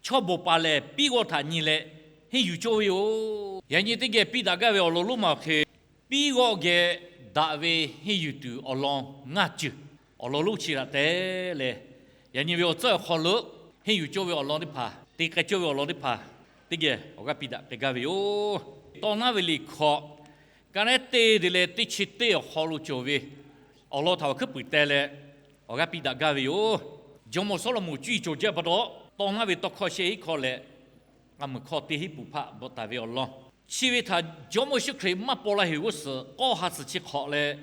Chaw bawˬ paˍ lehˬ, piˉ g'awˆ htaꞈ nyi leh henˇ yuˬ cawˇ ve yoˬ. Yaꞈ nyi teˇ geh piˇ daꞈ gaˇ ve awˬ lawn lonˉ ma awˬ hk'e, piˉ g'awˆ geh daꞈ ve henˇ yuˬ tuˬ awˬ lawn ngaˇ ceuˬ, awˬ lawn lonˉ chi htaꞈ te leh, yaꞈ nyi ve awˬ tcuhˉ awˬ hk'aw lo henˇ yuˬ cawˇ ve awˬ lawn teˇ hpaˍ, te k'ai cawˇ ve awˬ lawn teˇ hpaˍ teˇ geh awˬ g'aˇ piˇ daꞈ k'ai gaˇ ve yoˬ. Tawˇ naˉ ve liꞈ hkawꞈ, ka naˉ teˇ te leh teˇ chi teˇ awˬ hk'aw lo cawˬ ve awˬ lawn htaꞈ awˬ hkuiˉ puiˍ te leh awˬ g'aˇ piˇ daꞈ gaˇ ve yoˬ. Jawˇmawˇ Sawˉlaꞈmonˍ cuˇ yiˍ cawˬ jaˇ pa taw, tawˇ naˉ ve tawˇ hkawˇ shehˆ hinˉ hkawˇ leh k'a muiˬ hkawˇ teˇ hinˉ peuˬ hpaˆ bvuhꞈ taˍ ve awˬ lawn, chi ve htaꞈ Jawˇmawˇ Yeˍsuˆ Hkriꞈ maˇ paw la heˍ g'uˇ suhˍ k'awˇ ha suhˍ chi hk'awꞈ leh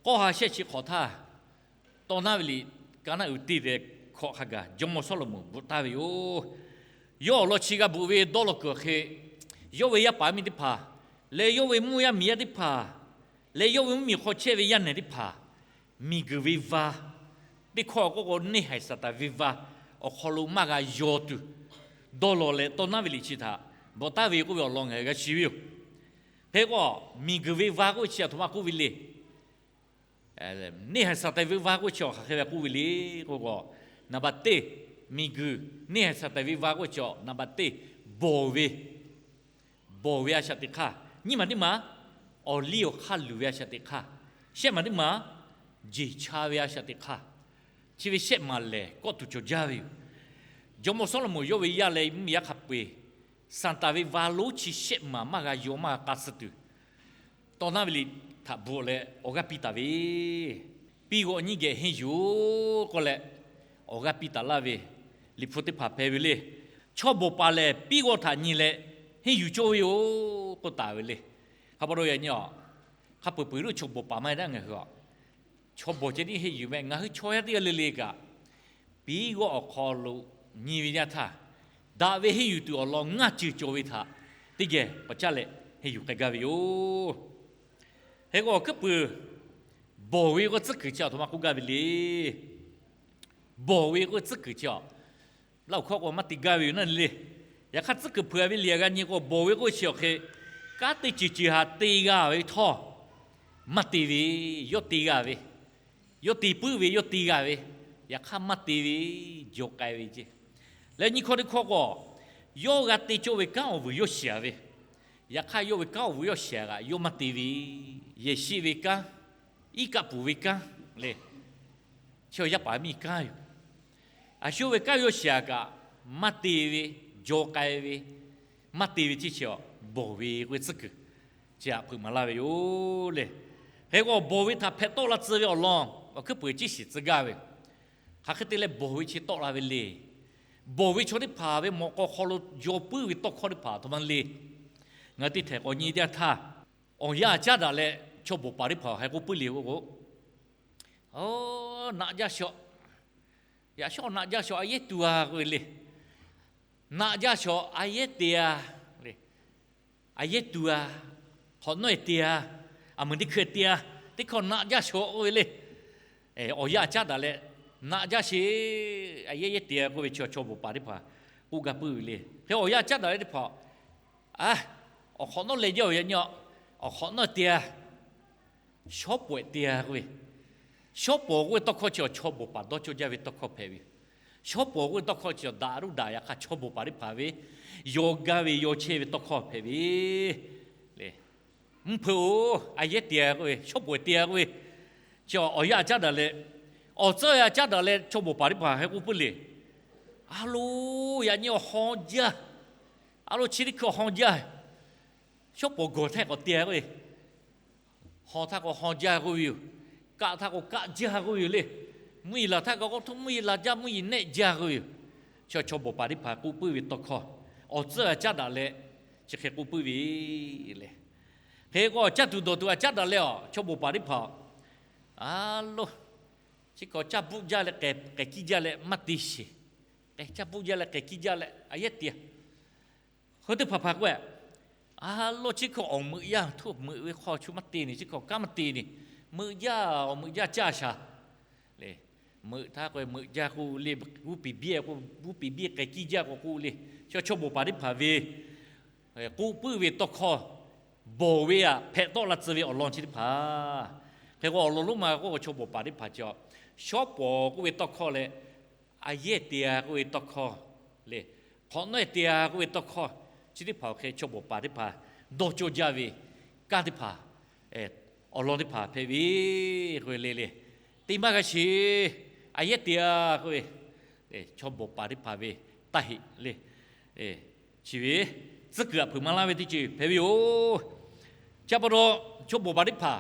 k'awˇ ha shehˆ chi hk'awꞈ htaˇ, tawˇ naˉ ve liꞈ ka naˉ uiˍ teˇ te hkawꞈ hk'a gaˬ Jawˇmawˇ Sawˉlaꞈmonˍ bvuhꞈ taˍ ve yoˬ. Yawˇ awˬ lawn chi g'a bvuhꞈ ve dawˇ law kuiˬ awˬ hk'e, yawˇ ve yaˇ paˍ miˇ teˇ hpaˍ leh yawˇ ve mvuhˇ yaˇ miˬ yaˇ teˇ hpaˍ leh yawˇ ve mvuhˇ miˬ hk'aw chehˇ ve yaˇ nehˬ teˇ hpaˍ, miˬ guiˬ ve va teˇ hkawˇ k'oˆ k'o, neˇ haiˬ Saˍtanˍ ve va awˬ hk'aw lo maˇ g'a yaw tuˬ dawˇ law leh tawˇ naˉ ve liꞈ chi htaꞈ bvuhꞈ taˍ ve k'oˆ ve awˬ lawn ngaˬ hui g'a shiˍ ve yoˬ. Hk'e k'o, miˬ guiˬ ve va k'oˆ ve chi aˬ htoꞈ ma k'oˆ ve le. Neˇ haiˬ Saˍtanˍ ve va k'oˆ chi awˬ hk'aˬ hk'e ve k'oˆ ve le k'oˆ k'o, naˍ baˬ teˇ, miˬ guiˬ neˇ haiˬ Saˍtanˍ ve va k'oˆ chi awˬ naˍ baˬ teˇ, bawˬ ve, bawˬ ve a shaꞈ teꞈ hk'aˇ, nyiˇ maˬ teˇ maˬ awˬ liˇ awˬ hk'aˇ luˬ ve a shaꞈ teꞈ hk'aˇ, shehˆ maˬ teˇ maˬ jeˬ cha ve a shaꞈ teꞈ hk'aˇ, chi ve shehˆ maˬ lehˬ kawˆ tuˬ cawˬ jaˇ ve yoˬ. Jawˇmawˇ Sawˉlaꞈmonˍ yawˇ ve yaˇ leh mvuhˇ miˬ yaˇ hk'a peu-eˬ Saˍtanˍ ve va lonˉ chi shehˆ maˬ maˇ g'a yaw maˇ g'a k'a suh tuˬ, tawˇ naˉ ve liꞈ htaꞈ bvuhꞈ leh awˬ g'aˇ piˇ taˍ ve, piˉ g'awˆ nyiˇ geh henˇ yuˬ k'oˆ leh awˬ g'aˇ piˇ taˍ laˇ ve liꞈ hpu teˇ hpaˍ hpehꞈ ve le. Chaw bawˬ paˍ lehˬ, piˉ g'awˆ htaꞈ nyi leh henˇ yuˬ cawˇ ve yoˬ k'oˆ taˍ ve le. Hk'a pa taw yaꞈ nyi a, hk'a peu-eˬ peuˬ lo chaw bawˬ paˍ maˇ heˆ daꞈ ngaˬ hui a, chaw bawˬ ceh tiˉ henˇ yuˬ meh, ngaˬ hui chaw yaˇ teˇ g'aˇ le le kaꞈ, piˉ g'awˆ awˬ hk'aw lo nyi ve yaˇ htaˇ, daꞈ ve henˇ yuˬ tuˬ awˬ lawn ngaˇ ceuˬ cawˬ ve htaꞈ teˇ geh k'awꞈ caˇ leh henˇ yuˬ k'ai gaˇ ve yoˬ. Hk'e k'o awˬ hkuiˉ puiˍ, bawˬ ve k'oˆ tcuhˉ kuiˬ chi aˬ htoꞈ ma k'oˆ gaˇ ve le. Bawˬ ve k'oˆ tcuhˉ kuiˬ chi a, laˇ oˬ hkawˇ k'o maˇ te gaˇ ve yoˬ naˇ le. Yaꞈ hk'aˇ tcuhˉ kuiˬ hpeuꞈ ve liꞈ g'a nyi k'o, bawˬ ve k'oˆ chi awˬ hk'e, kanˉ te ceuˬ ceuˬ haꞈ te g'a ve htawˇ, maˇ te ve, yawˇ te g'a ve, yawˇ te puiˉ ve, yawˇ te g'a ve, yaꞈ hk'aˇ maˇ te ve, jaw k'ai ve ce. Leh nyi hkawˇ teˇ hkawˇ k'o, yawˇ g'a te cawˇ ve kanˉ awˬ vuiˬ yawˇ shiˍ ve, yaꞈ hk'aˇ yawˇ ve kanˉ awˬ vuiˬ yawˇ shiˍ kaꞈ yawˇ maˇ te ve, yehˬ shiˆ ve kanˉ, iˉ kaˆ puˍ ve kanˉ le, chi yaˇ paˍ miˇ kanˉ yoˬ. A shu ve kanˉ yawˇ shiˍ kaꞈ maˇ te ve, jaw k'ai ve, maˇ te ve teˇ chi a, bawˬ ve k'oˆ ve tcuhˉ kuiˬ chi htaꞈ hpeuꞈ maˍ laˇ ve yoˬ le. Hk'e k'o bawˬ ve htaꞈ hpehꞈ tawˆ la tcuh ve awˬ lawn awˬ hkuiˉ puiˍ ciˉ shiˍ tcuh gaˇ ve, hk'aˬ hk'e te leh bawˬ ve chi tawˆ la ve le. Bawˬ ve chaw teˇ hpaˍ ve mawꞈ k'aw hk'aw lo yaw puiˉ ve tawˇ hkawˇ teˇ hpaˍ a htoꞈ ma le. Ngaˬ hui teˇ htehꞈ k'awꞈ nyi teˇ yanˇ htaˇ, awˬ yanˇ caˉ daꞈ leh chaw bawˬ paˍ teˇ hpaˍ hk'aˬ hk'e k'oˆ puiˉ le k'oˆ k'o, Naꞈ jaˇ shawˍ, yaꞈ shawˉ naꞈ jaˇ shawˍ, a yehˉ tuˬ a k'oˆ ve le. Naꞈ jaˇ shawˍ, a yehˉ te a le. A yehˉ tuˬ a, hk'awꞈ nawˉ e te a, aˬ muiˬ teˇ hkui te a, teˇ hkawˇ naꞈ jaˇ shawˍ k'oˆ ve le. Awˬ yanˇ caˉ daꞈ leh, naꞈ jaˇ sheˍ, a yehˉ yehˉ te a k'oˆ ve chi chaw bawˬ paˍ teˇ hpaˍ k'oˆ gaˇ puiˉ ve le. Hk'e awˬ yanˇ caˉ daꞈ leh teˇ hpaˍ, a, awˬ hk'awꞈ nawˉ leh jaˇ awˬ yanˇ nyi a, awˬ hk'awꞈ nawˉ te a, shawˉ pawˍ te a k'oˆ ve, shawˉ pawˍ k'oˆ ve tawˇ hkawˇ chi awˬ chaw bawˬ paˍ dawˇ cawˇ jaˇ ve tawˇ hkawˇ hpehꞈ ve yoˬ. Shawˉ pawˍ k'oˆ ve tawˇ hkawˇ chi awˬ daꞈ ruˇ daꞈ yaꞈ hk'aˇ chaw bawˬ paˍ teˇ hpaˍ ve yaw gaˇ ve yaw chehˇ ve tawˇ hkawˇ hpehꞈ ve le. Mvuhˇ hpeuꞈ-oˬ, a yehˉ te a k'oˆ ve, shawˉ pawˍ te a k'oˆ ve, chi awˬ yanˇ caˉ daꞈ leh, awˬ tcuhˉ yanˇ caˉ daꞈ leh chaw bawˬ paˍ teˇ hpaˍ hk'e k'oˆ puiˉ le. A lo, yaꞈ nyi awˬ haw jaˇ. A lo, chi teˇ hkui awˬ haw jaˇ. Shawˉ pawˍ gawˬ htaˇ k'awꞈ te a k'oˆ ve, haw htaˇ k'awꞈ haw jaˇ k'oˆ ve yoˬ. Kaˆ htaˇ k'awꞈ kaˆ jaˇ k'oˆ ve yoˬ le. Mvuhˇ yeˬ laˬ htaˇ k'awꞈ k'oˆ htaˇ mvuhˇ yeˬ laˬ jaˇ, mvuhˇ yeˬ nehˆ jaˇ k'oˆ ve yoˬ. Chi chaw bawˬ paˍ teˇ hpaˍ k'oˆ puiˉ ve tawˇ hkawˇ, awˬ tcuhˉ a caˉ daꞈ leh chi hk'e k'oˆ puiˉ ve le. Hk'e k'o caˇ tuˬ dawˬ tuˬ a caˉ daꞈ leh a, chaw bawˬ paˍ teˇ hpaˍ, a lo, chi hk'awꞈ caˇ bvuhˆ jaˇ leh k'ehˬ kiˇ jaˇ leh maˇ te sheˍ. K'ehˬ caˇ bvuhˆ jaˇ leh k'ehˬ kiˇ jaˇ leh a yehˉ te a. Hk'e teˇ hpaˍ hpaˍ k'oˆ, a lo, chi hk'awꞈ awˬ meuꞈ yaˇ htoˇ meuꞈ ve hk'aw chu maˇ te ni, chi hk'awꞈ kanˉ maˇ te ni, meuꞈ jaˇ awˬ meuꞈ jaˇ caˇ shaˍ le. Meuꞈ htaˇ k'o meuꞈ jaˇ k'oˆ le, g'uˇ piˍ biˇ k'o g'uˇ piˍ biˇ k'ehˬ kiˇ jaˇ k'o k'oˆ le. Chi chaw bawˬ paˍ teˇ hpaˍ ve k'oˆ puiˉ ve tawˇ hkawˇ, bawˬ ve aꞈ hpehꞈ tawˆ la tcuh ve awˬ lawn chi teˇ hpaˍ. Hk'e k'o awˬ lawn lonˉ ma k'o chaw bawˬ paˍ teˇ hpaˍ chi a, shawˉ pawˍ k'oˆ ve tawˇ hkawˇ leh a yehˉ te a k'oˆ ve tawˇ hkawˇ le, hk'awꞈ nawˉ e te-a k'oˆ ve tawˇ hkawˇ chi teˇ hpaˍ awˬ hk'e chaw bawˬ paˍ teˇ hpaˍ dawˇ cawˇ jaˇ ve kanˉ teˇ hpaˍ, awˬ lawn teˇ hpaˍ hpehꞈ ve k'oˆ ve le le. Teˇ maˇ g'a sheˍ, a yehˉ te-a k'oˆ ve, chaw bawˬ paˍ teˇ hpaˍ ve taˇ heꞈ le. Chi ve tcuhˉ kuiˬ aꞈ hpeuꞈ maˍ laˇ ve teˇ ceuˬ hpehꞈ ve yoˬ. Chi pa taw, chaw bawˬ paˍ teˇ hpaˍ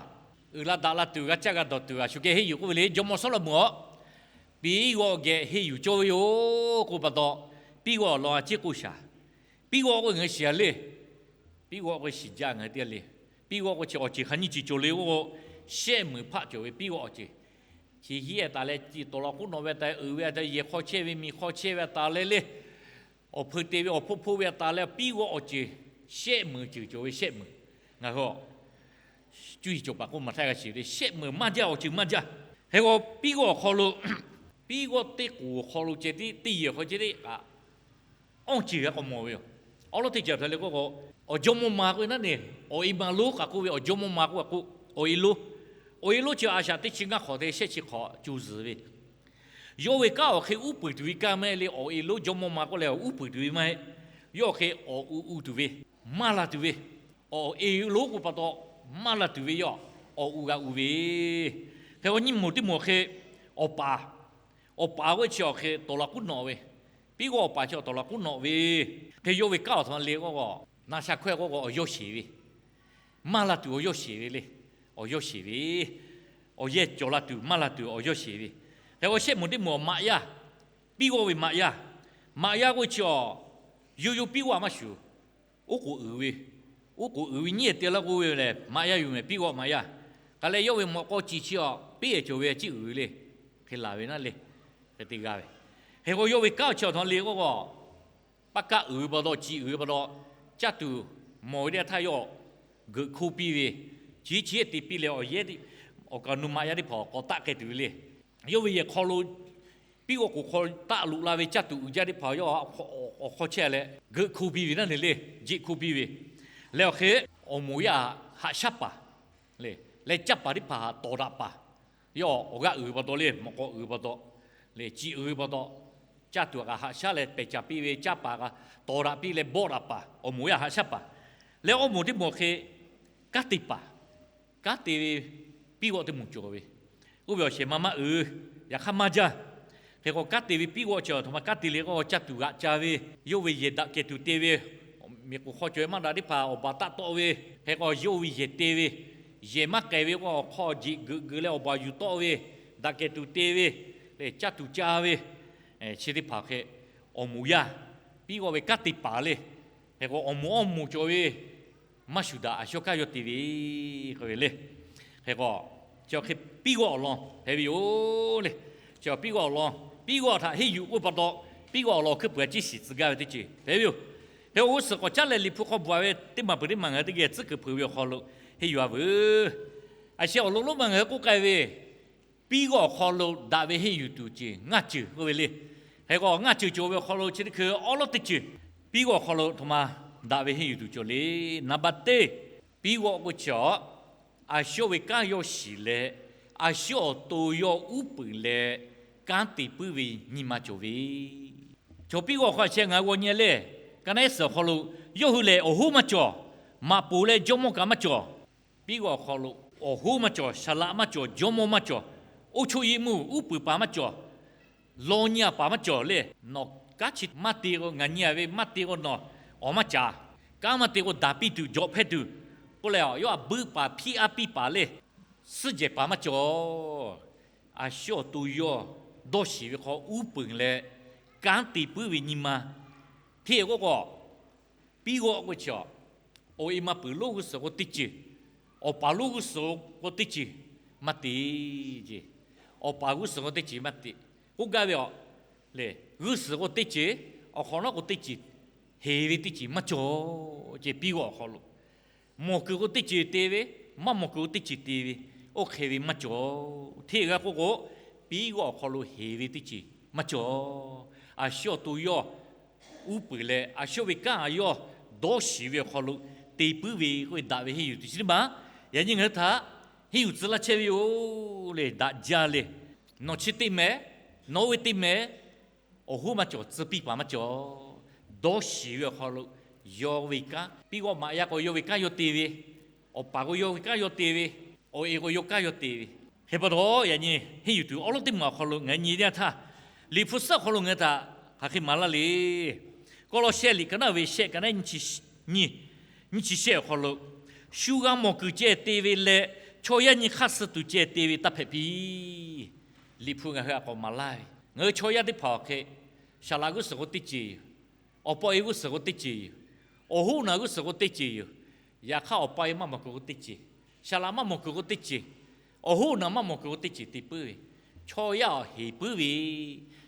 uiˍ la daꞈ la tuˬ, g'a caˇ g'a dawˬ tuˬ, a shu geh henˇ yuˬ k'oˆ ve le, Jawˇmawˇ Sawˉlaꞈmonˍ awˬ piˇ g'awˆ geh henˇ yuˬ cawˇ ve yoˬ k'oˆ pa taw, piˇ g'awˆ awˬ lawn a ciˉ k'oˆ shaˍ. Piˇ g'awˆ k'oˆ ngaˬ hui shiˍ-a le. Piˇ g'awˆ k'oˆ shiˍ jaˇ ngaˬ hui teˇ g'aˇ le. Piˇ g'awˆ k'oˆ chi awˬ ceuˬ hk'a nyiˇ ceuˬ cawˬ le k'oˆ k'o, shehˆ meunˍ hpaˆ cawˬ ve piˇ g'awˆ awˬ ceuˬ. Chi hiˉ-e taˍ leh, tawˍ laꞈ k'oˉ nawꞈ ve taˍ, uiˍ ve taˍ, yehˬ hk'aw chehˇ ve, miˬ hk'aw chehˇ ve taˍ leh le, awˬ hpeu te ve, awˬ hpoˆ hpoˆ ve taˍ leh, piˇ g'awˆ awˬ ceuˬ shehˆ meunˍ ceuˬ cawˬ ve, shehˆ meunˍ. Ngaˬ hui cuˇ yiˍ cawˬ paˍ k'oˆ maˍ htaˇ g'a shiˍ le, shehˆ meunˍ maˇ jaˇ, awˬ ceuˬ maˇ jaˇ. Hk'e k'o piˇ g'awˆ awˬ hk'aw lo, piˇ g'awˆ teˇ k'oˍ awˬ hk'aw lo ceh tiˉ teˇ yehˬ hk'aw ceh tiˉ kaꞈ awˇ ceuˬ g'a k'awꞈ mawˬ ve yoˬ. Awˉ lawˉ teˇ ceuˬ htaꞈ leh k'oˆ k'o, awˬ jawˇmawˇ ma k'oˆ ve naˉ ne, awˬ e ma lonˉ k'aꞈ k'oˆ ve, awˬ jawˇmawˇ ma k'oˆ k'o, awˬ e lonˉ. Awˬ e lonˉ chi a shaꞈ teˇ chi ngaˇ hk'awꞈ te shehˆ chi hk'awꞈ co zuhˬ ve, yawˇ ve kanˉ awˬ hk'e uˉ peunˍ tuˬ ve kanˉ maˇ heˆ le. Awˬ e lonˉ jawˇmawˇ ma k'oˆ leh uˉ peunˍ tuˬ ve maˇ heˆ. Yawˇ awˬ hk'e awˬ u u tuˬ ve, maˇ la tuˬ ve, awˬ e lonˉ k'oˆ pa taw maˇ la tuˬ ve yawˇ awˬ u g'a u ve. Hk'e k'o nyiˇ moˍ teˇ moˍ awˬ hk'e awˬ paˍ, awˬ paˍ k'oˆ chi awˬ hk'e tawˍ laꞈ k'uˉ nawꞈ ve, piˇ g'awˆ awˬ paˍ chi tawˍ laꞈ k'uˉ nawꞈ ve, hk'e yawˇ ve kanˉ awˬ htoꞈ ma le k'oˆ k'o, na sha hkawehˇ k'oˆ k'o awˬ yawˇ sheˍ ve, maˇ la tuˬ awˬ yawˇ sheˍ ve le. Awˬ yawˇ sheˍ ve, awˬ yehˇ cawˬ la tuˬ maˇ la tuˬ awˬ yawˇ sheˍ ve. Hk'e k'o shehˆ moˍ teˇ moˍ awˬ maꞈ yaˇ, piˇ g'awˆ ve maꞈ yaˇ. Maꞈ yaˇ k'oˆ chi awˬ, yawˇ yawˇ piˇ g'awˆ maˇ shuˍ, oˉ k'oˍ uiˍ ve, oˉ k'oˍ uiˍ ve nyiˉ e te laˇ k'oˆ ve lehˬ, maꞈ yaˇ yuˬ mehˍ, piˇ g'awˆ maꞈ yaˇ. K'ai leh yawˇ ve mawꞈ k'aw ciˍ chi awˬ piˇ e cawˬ ve ciˉ uiˍ ve le. Hk'e laˬ ve naˉ le. Hk'e te g'a ve. Hk'e k'o yawˇ ve kanˉ chi awˬ htoꞈ ma le k'oˆ k'o, paˆ kaˆ uiˍ ve pa taw, ciˍ uiˍ ve pa taw, caˇ tuˬ mawˬ ve teˇ g'aˇ htaˇ yawˇ geuꞈ hkoˇ piˇ ve, chi chi te piˇ leh awˬ yehˇ, awˬ kaˍ awˬ nu maꞈ yaˇ teˇ hpaˍ k'awꞈ taˆ k'ai tuˬ ve le. Yawˇ ve yehˬ hk'aw lo piˇ g'awˆ k'oˍ hk'aw taˆ loꞈ la ve caˇ tuˬ uiˍ jaˇ teˇ hpaˍ yawˇ awˬ hk'aw chehˇ leh geuꞈ hkoˇ piˇ ve naˉ le le, jeꞈ hkoˇ piˇ ve. Leh awˬ hk'e awˬ moˍ yaˇ haꞈ shaˉ paˍ le, leh caˇ paˍ teˇ hpaˍ htaꞈ tawˍ daꞈ paˍ. Yawˇ awˬ g'aˇ uiˍ ve pa taw le, mawꞈ k'aw uiˍ ve pa taw, le ciˍ uiˍ ve pa taw, caˇ tuˬ kaꞈ haꞈ shaˉ leh pehˬ caˍ piˇ ve, caˇ paˍ kaꞈ tawˍ daꞈ piˇ leh bawˆ daꞈ paˍ, awˬ moˍ yaˇ haꞈ shaˉ paˍ. Leh awˬ moˍ teˇ moˍ hk'e kanˉ te paˍ, kanˉ te ve piˇ g'awˆ teˇ moˍ cawˬ ve, oˇ ve awˬ shehˍ ma maˇ uiˍ, yaꞈ hk'aˇ maˇ jaˇ. Hk'e k'o kanˉ te ve piˇ g'awˆ chi awˬ htoꞈ ma kanˉ te le k'o, caˇ tuˬ g'aꞈ ca ve, yawˇ ve yehˬ daꞈ kehˬ tuˬ te ve, miˬ k'oˍ hk'aw cawˬ ve maˇ daꞈ teˇ hpaˍ awˬ baˬ taˆ tawˆ ve, hk'e k'o yawˇ ve yehˬ te ve, yehˬ maˇ k'ai ve k'o awˬ hk'aw jeꞈ geuꞈ geuꞈ leh awˬ baˬ yuˬ tawˆ ve, daꞈ kehˬ tuˬ te ve, leh caˇ tuˬ ca ve, chi teˇ hpaˍ hk'e awˬ moˍ yaˇ, piˇ g'awˆ ve kanˉ te paˍ le. Hk'e k'o awˬ moˍ awˬ moˍ cawˬ ve maˇ shuˍ daꞈ a shawˉ kaˇ yawˇ te ve k'oˆ ve le. Hk'e k'o chi awˬ hk'e piˇ g'awˆ awˬ lawn hpehꞈ ve yoˬ le. Chi piˇ g'awˆ awˬ lawn, piˇ g'awˆ htaꞈ henˇ yuˬ k'oˆ pa taw, piˇ g'awˆ awˬ lawn hkuiˉ puiˍ a ciˉ shiˍ tcuh gaˇ ve teˇ ceuˬ hpehꞈ ve yoˬ. Hk'e k'o g'uˇ suhˍ k'awꞈ caˉ leh Liꞈ hpu hk'aw bvuhꞈ ve teˇ maˬ peuˬ teˇ maˬ ngaˬ hui teˇ geh tcuhˉ kuiˬ hpeuꞈ ve awˬ hk'aw lo henˇ yuˬ a veuˬ. A sheh awˬ lawn lonˉ ma ngaˬ hui k'oˆ k'ai ve, piˇ g'awˆ awˬ hk'aw lo daꞈ ve henˇ yuˬ tuˬ ceuˬ ngaˇ ceuˬ k'oˆ ve le. Hk'e k'o ngaˇ ceuˬ cawˬ ve awˬ hk'aw lo chi teˇ hkui awˉ lawˉ teˇ ceuˬ piˇ g'awˆ awˬ hk'aw lo htoꞈ ma daꞈ ve henˇ yuˬ tuˬ cawˬ le. Naˍ baˬ teˇ, piˇ g'awˆ k'o chi a, a shawˉ ve kanˉ yawˇ shiˍ leh, a shawˉ awˬ to yawˇ uˉ peunˍ leh kanˉ te puiˉ ve nyi ma cawˬ ve. Chaw piˇ g'awˆ hk'aw a sheh ngaˬ hui g'aw nyi le. Ka naˉ ehˉ suhˍ awˬ hk'aw lo yawˇ hui lehˬ awˬ hoˉ maˇ cawˬ, maꞈ poˍ leh jawˇmawˇ kaꞈ maˇ cawˬ. Piˇ g'awˆ awˬ hk'aw lo awˬ hoˉ maˇ cawˬ, saˍ laꞈ maˇ cawˬ, jawˇmawˇ maˇ cawˬ, oˇ choˆ yeˇ mvuhˇ uˉ peunˍ paˍ maˇ cawˬ, law nyi a paˍ maˇ cawˬ le. Nawˬ kanˉ chi maˇ te k'o ngaˬ nyi a ve, maˇ te k'o nawˬ awˬ maˇ caˍ, kanˉ maˇ te k'o daˍ piˇ tuˬ jawꞈ hpehˇ tuˬ k'oˆ leh, yawˇ a buiˇ paˍ hpiˇ aˉ piˇ paˍ le, suhˉ jehˬ paˍ maˇ cawˬ. A shawˉ awˬ to yawˇ dawˇ shiˍ ve hk'aw uˉ peunˍ leh kanˉ te puiˉ ve nyi ma hteˇ k'oˆ k'o, piˇ g'awˆ k'o chi a, awˬ e ma peuˬ lonˉ g'uˇ suhˍ k'o teˇ ceuˬ, awˬ paˍ lonˉ g'uˇ suhˍ k'o teˇ ceuˬ maˇ te ce. Awˬ paˍ g'uˇ suhˍ k'o teˇ ceuˬ maˇ te k'oˆ gaˇ ve a le. G'uˇ suhˍ k'o teˇ ceuˬ, awˬ hk'awꞈ nawˉ k'o teˇ ceuˬ, heˍ ve teˇ ceuˬ maˇ cawˬ ce. Piˇ g'awˆ awˬ hk'aw lo mawˬ kuiˬ k'o teˇ ceuˬ te ve, maˇ mawˬ kuiˬ k'o teˇ ceuˬ te ve, oˇ hk'e ve maˇ cawˬ. Hteˇ g'a k'oˆ k'o, piˇ g'awˆ awˬ hk'aw lo heˍ ve teˇ ceuˬ maˇ cawˬ. A shawˉ awˬ to yawˇ uˉ peunˍ leh, a shawˉ ve kanˉ a yawˇ dawˇ shiˍ ve awˬ hk'aw lo te puiˉ ve k'oˆ ve daꞈ ve henˇ yuˬ tuˬ chi teˇ maˬ yaꞈ nyi ngaˬ hui htaꞈ henˇ yuˬ tcuh laˇ chehˇ ve yoˬ le. Daꞈ jaˇ le. Nawˬ chi te mehˍ, nawˬ oˇ ve te mehˍ, awˬ hoˉ maˇ cawˬ, tcuh piˇ paˍ maˇ cawˬ. dawˇ shiˍ ve awˬ hk'aw lo yawˇ ve kanˉ, piˇ g'awˆ maꞈ yaˇ k'o yawˇ ve kanˉ yawˇ te ve, awˬ paˍ k'o yawˇ ve kanˉ yawˇ te ve, awˬ e k'o yawˇ kanˉ yawˇ te ve. Hk'e pa taw, yaꞈ nyi henˇ yuˬ tuˬ awˉ lawˉ teˇ maˬ awˬ hk'aw lo ngaˬ hui nyi teˇ yanˇ htaˇ, Liꞈ hpu suhˉ awˬ hk'aw lo ngaˬ hui htaꞈ hk'aˬ hk'e maˍ laˇ le. Kawˇlawˇsehˇ liꞈ ka naˉ ve shehˆ, ka naˉ nyiˇ chi shehˆ awˬ hk'aw lo, shu g'a mawˬ kuiˬ ceh te ve leh chaw yaˇ nyi hk'aˇ suh tuˬ ceh te ve taˇ hpehꞈ piˇ. Liꞈ hpu ngaˬ hui a k'awꞈ maˍ laˇ ve, ngaˬ hui chaw yaˇ teˇ hpaˍ awˬ hk'e, saˍ laꞈ g'uˇ suhˍ k'o teˇ ceuˬ yoˬ. Awˬ pa e g'uˇ suhˍ k'o teˇ ceuˬ yoˬ. Awˬ hoˉ naˬ g'uˇ suhˍ k'o teˇ ceuˬ yoˬ. Yaꞈ hk'aˇ awˬ pa e maˇ mawˬ kuiˬ k'o teˇ ceuˬ, saˍ laꞈ maˇ mawˬ kuiˬ k'o teˇ ceuˬ, awˬ hoˉ naˬ maˇ mawˬ kuiˬ k'o teˇ ceuˬ te puiˉ ve, chaw yaˇ awˬ heˍ puiˉ ve.